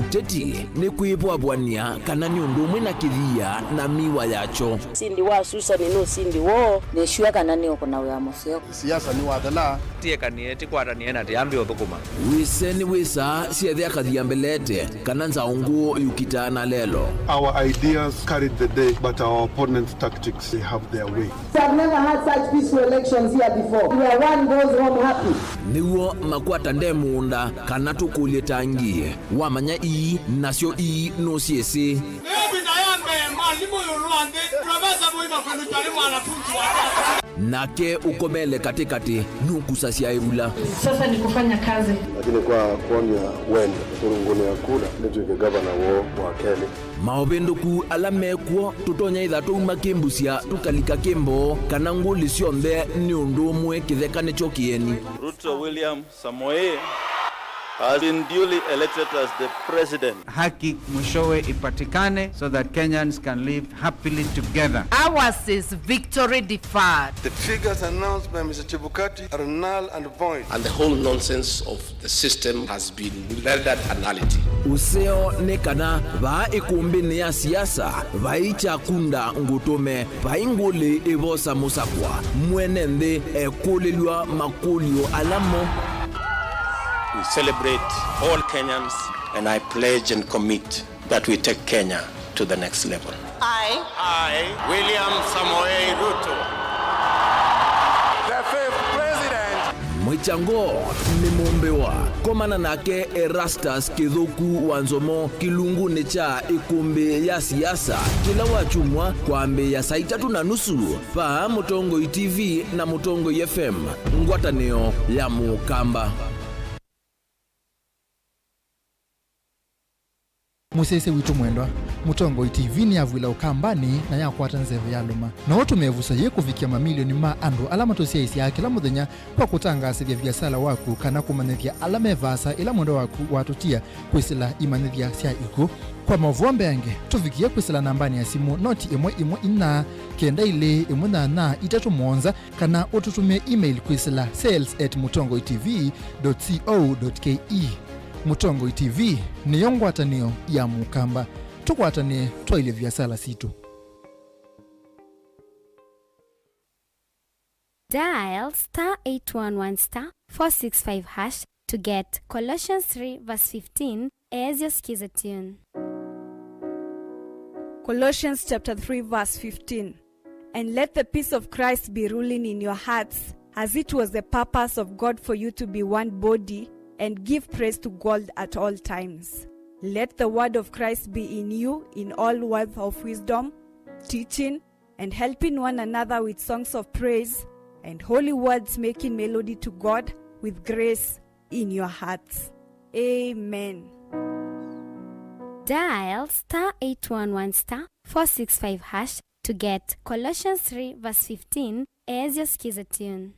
Ũteti nĩ kwĩvwavw'ania kana nĩ ũndũ ũmwe na kĩthia na mĩwa yakyo. Ũsindi wa Susani nĩ ũsindi woo. Nĩsw'a kana nĩũkũna wĩa mũseo. Siasa nĩwathela. Tiekanie, tikwatanĩe na tiambe ũthũkũma. Wĩse nĩ wĩsaa syethĩa kathia mbelete kana nzaũ ngũũ yũkitaa na lelo. Our ideas carried the day, but our opponents' tactics, they have their way. I've never had such peaceful elections here before, where one goes home happy. Nĩw'o makwata nde mũũnda kana tũkũlye tangi. Wamanya ii, nasyo ii nũsyĩsĩ. Ĩyo vita ya mbee, mwalimũ ĩũlũ wa nthĩ, profesa mũima kwĩlũkya nĩ mwanafunzi wake. Nake ũkomele katĩkatĩ nũkusasya ĩvula. Sasa ni kufanya kazi. Lakini kwa kuonia wendo, kũrũngũnĩa kura nĩtw'ĩke gavana woo wa kelĩ. Maũvĩndũku ala me kw'o, tũtonya ĩtha twauma kĩmbusya tũkalika kĩmboo, kana ngũlĩ syonthe nĩ ũndũ ũmwe kĩtheka nĩkyo kĩeni. Ruto William Samoei has been duly elected as the president. Haki mwishowe ipatikane so that Kenyans can live happily together. Ours is victory deferred. The figures announced by Mister Chebukati are null and void. And the whole nonsense of the system has been rendered a nullity. Ũseo nĩ kana vaa ĩkũmbĩnĩ ya siasa vai kyakunda ngũtũme, vai ngũlĩ ĩvosa mũsakwa, mwene nthĩ ekũlĩlw'a makũlyo ala mo. We celebrate all Kenyans and I pledge and commit that we take Kenya to the next level. I, I, William Samoei Ruto, The fifth president. Mwĩkyango nĩ mũmbĩwa. Komana nake Erastus Kĩthũku wa Nzomo kĩlungunĩ kya ĩkũmbĩ ya siasa kĩla wakyumwa kwambĩĩa saa itatũ na nusu vaa Mũtongoi T V na Mũtongoi F M, ngwatanĩo ya Mũkamba. Mũsyaĩĩsya witũ mwendwa, Mũtongoi T V nĩyavw'ĩla Ũkambanĩ na yakwata nzeve yalũma. No ũtũme ĩvuso yĩĩ kũvikĩa mamilioni ma andũ ala matũsyaĩĩsyaa kĩla mũthenya kwa kũtangaasĩthya viasala waku kana kũmanyĩthya ala me vaasa ĩla mwendwa waku watũtia kwĩsĩla imanyĩthya sya ikw'ũ. Kwa maũvoo mbeange, tũvikĩe kwĩsĩla nambanĩ ya simũ noti ĩmwe ĩmwe inya kenda ilĩ ĩmwe nyanya itatũ mũonza, kana ũtũtũmĩe email kwĩsĩla sales at mũtongoi T V dot co dot K E. Mũtongoi T V nĩyo ngwatanĩo ya Mũkamba. Tũkwatanĩe twaĩlye viasala sitũ. Dial star eight one one star four six five hash to get Colossians three verse fifteen as your skiza tune. Colossians chapter three verse fifteen. And let the peace of Christ be ruling in your hearts, as it was the purpose of God for you to be one body and give praise to God at all times. Let the word of Christ be in you in all words of wisdom, teaching, and helping one another with songs of praise and holy words, making melody to God with grace in your hearts. Amen. Dial star eight one one star four six five hash to get Colossians three verse fifteen as your skiza tune.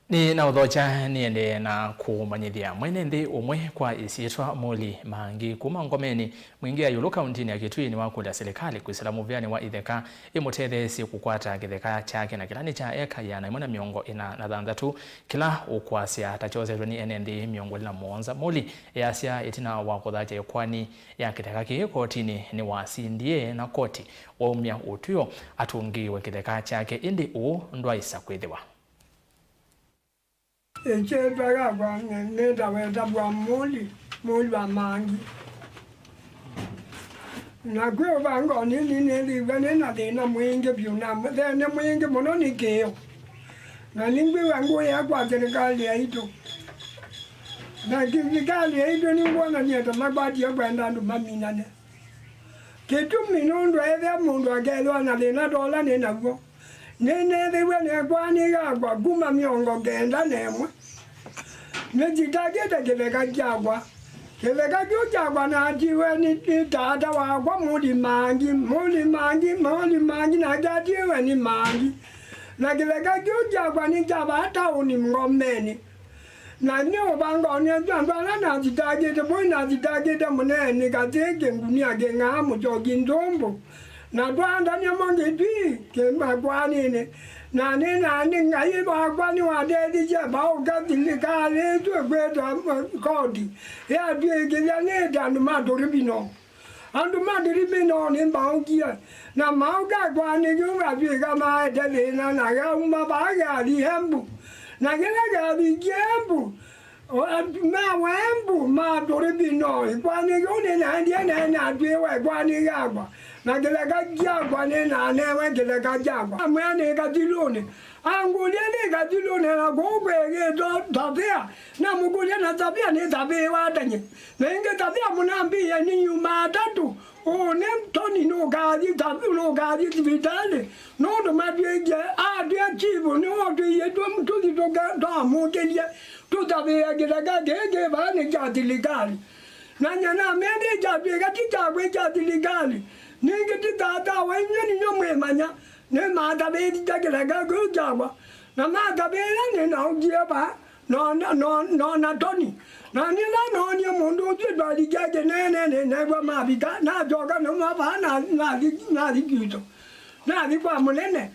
Nĩ na ũthokya nĩendee na kũmanyĩthya mwene nthĩ ũmwe kwa ĩsyĩtwa Molly Mangi kuma Ngomeni, mwingĩ ya ĩũlũ kauntinĩ ya Kitui nĩwakũlya silikalĩ kwĩsĩla mũvĩanĩ wa itheka ĩmũtetheesye kũkwata kĩtheka kyake na kĩla nĩ kya eka ĩana ĩmwe na mĩongo ĩna na thanthatũ, kĩla ũkwasya ta kyosetwe nĩ ene nthĩ mĩongo ĩlĩ na mũonza. Molly easya ĩtina wa kũthatya ĩkoani ya kĩtheka kĩĩ kotinĩ nĩwasindie na koti waumya ũtw'ĩo atũngĩĩwe kĩtheka kyake, ĩndĩ ũũ ndwaĩsa kwĩthĩwa. Ĩsyĩtwa yakwa nĩ-, nĩtawa ĩtavwa Mũli, Mũli wa Mangi. Na kwĩ ũvangonĩ nĩnĩthĩiw'e nĩ na thĩna mwingĩ vyũ na mũthene mwingĩ mũno nĩ kĩĩo. Na nĩngwĩw'a ngũĩa kwa silikalĩ yaitũ. Na silikalĩ yaitũ nĩngwonany'a ta makwatie kwenda andũ maminane. Kĩtumi nũndũ ethĩa mũndũ akethĩwa na thĩna ta ũla nĩ naw'o, nĩneethĩiw'e nekwaa nĩyakwa kuma mĩongo kenda na ĩmwe nĩthitangĩte kĩtheka kyakwa. Kĩtheka kĩu kyakwa natiiwe nĩ, nĩ tata wakwa Mũli Mangi, Mũli Mangi, Mũli Mangi, nake atiiwe nĩ Mangi. Na kĩtheka kĩu kyakwa nĩ kya vaa taũni Ngomeni. Na nĩ ũvangonĩ ũsu andũ ala nathitangĩte, mũi nathitangĩte mũneenĩ katĩ kĩngunia kĩng'aa mũtyoki ndumbũ, na twaandamya mo ngĩtwi kĩmakwaninĩ. Na nĩ, na nĩ Ngai wakwa nĩwandethisye vaũka silikalĩ ĩsu ĩkwĩtwa koti yatw'ĩkĩthya nĩĩte andũ ma tũribino. Andũ ma tũribino nĩmaũkie, na maũka ĩkoani kĩu vatw'ĩka maete thĩna, na kauma vaa kathi Embu. Na kĩla kavikie Embu, o, andũ ma Embu ma tũribino, ĩkoani kĩu nĩnaendie na natw'ĩĩwa ĩkoani yakwa. Na kĩtheka kyakwa nĩnanewe kĩtheka kyakwa. Amwĩa nĩ kathilũnĩ. Angũlya nĩ kathilũnĩ na kũu kwĩkĩtwe tavĩa. Namũkũlya na tavĩa nĩ tavĩwa atanye. Na ĩngĩ tavĩa mũnambĩĩe nĩ nyuma atatũ. Ũũ nĩ Tony nũkathi tavi-, nũkathi thivitalĩ. Nũndũ matwĩkie atwĩa chifu nĩwotwĩie tũthi tũka-, twamũkĩlye tũtavĩe kĩtheka kĩĩ kĩ vaa nĩ kya silikalĩ. Na nyie namea nĩ kyatw'ĩka ti kyakwa kya silikalĩ. Ningĩ ti tata wa inyuĩ nĩ inyuĩ mwĩmanya. Nĩmatavĩĩthisye kĩtheka kĩu kyakwa. Na matavĩĩa nĩnaũkie vaa, nona, no-, nona Tony. Na nĩla noonie mũndũ ũsu twalikie kĩneenenĩ, neew'a mavika, nasyoka nauma vaa na nathi, nathi kwitũ. Nathi kwa mũnene.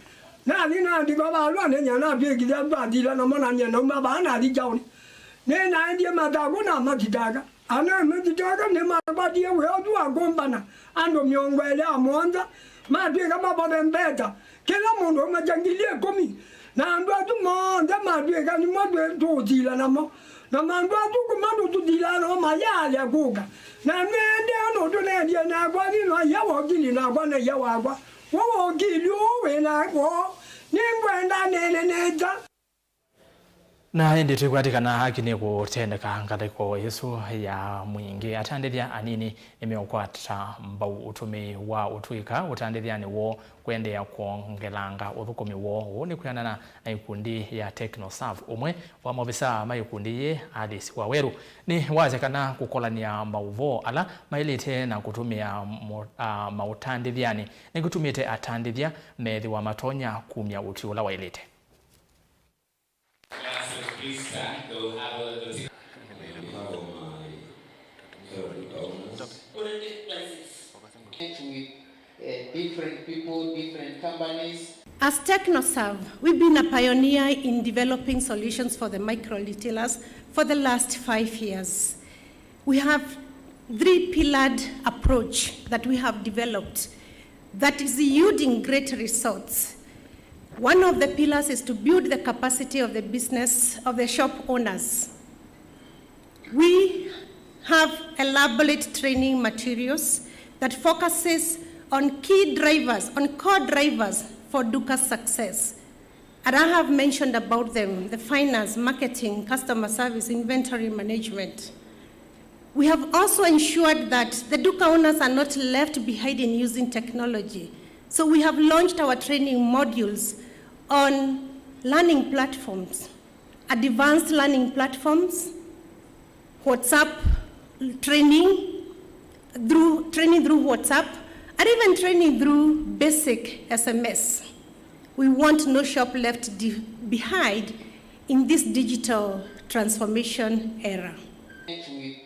Nathi naandĩkwa valũa nĩ nyie natw'ĩkĩthisye twathila namo na nyie nauma vaa nathi kyaũnĩ. Nĩnaendie mathangũ na mathitanga. Ana mĩthitanga nĩmakwatie wĩa ũsu wa kũmbana andũ mĩongo ĩlĩ na mũonza, matw'ĩka mavothe mbeta, kĩla mũndũ auma kya ngili ĩkũmi, na andũ asu monthe matw'ĩka nĩmo twĩ-, tũũthila namo. Na mandũ asu kuma tũtũthilaa namo mayaalya kũka. Na nĩendee ũndũ tũneendie nakwa, nĩ na ia wokili nakwa na ia wakwa. Wo wokili ũũ wĩ na woo, nĩngwenda neene nesa. Na ĩndĩ twĩkwatĩkana aki nĩ kũtendeka ngalĩko ĩsu ya mwingĩ. Atandĩthya anini nĩmeũkwata mbau ũtũmĩi wa ũtw'ĩka ũtandĩthyanĩ woo kũendeea kwongelanga ũthũkũmi woo. Ũũ nĩ kwĩanana na ikundi ya TechnoServe. Ũmwe wa maovisaa ma ikundi yĩĩ, Alice Waweru, nĩwasya kana kũkolany'a maũvoo ala maĩlĩte na kũtũmĩa mo-, a, maũtandĩthyanĩ nĩkũtumĩte atandĩthya methĩwa matonya kumya ũtwi ũla waĩlĩte. Please stand. We'll have a little tea. With, uh, different people, different companies. As TechnoServe, we've been a pioneer in developing solutions for the micro retailers for the last five years. We have three-pillared approach that we have developed that is yielding great results. One of the pillars is to build the capacity of the business, of the shop owners. We have elaborate training materials that focuses on key drivers, on core drivers for duka success. And I have mentioned about them, the finance, marketing, customer service, inventory management. We have also ensured that the duka owners are not left behind in using technology. So we have launched our training modules on learning platforms, advanced learning platforms, WhatsApp training, through training through WhatsApp, and even training through basic S M S. We want no shop left di-, behind in this digital transformation era. With,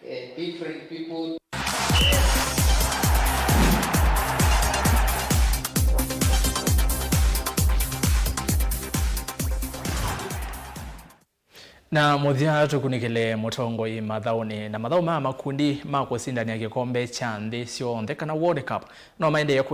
uh, different people. Na mũthya tũkunĩkĩle mũtongoi mathaũnĩ, na mathaũ ma makundi ma kũsindany'a kĩkombe kya nthĩ syonthe kana World Cup no maendee kũ-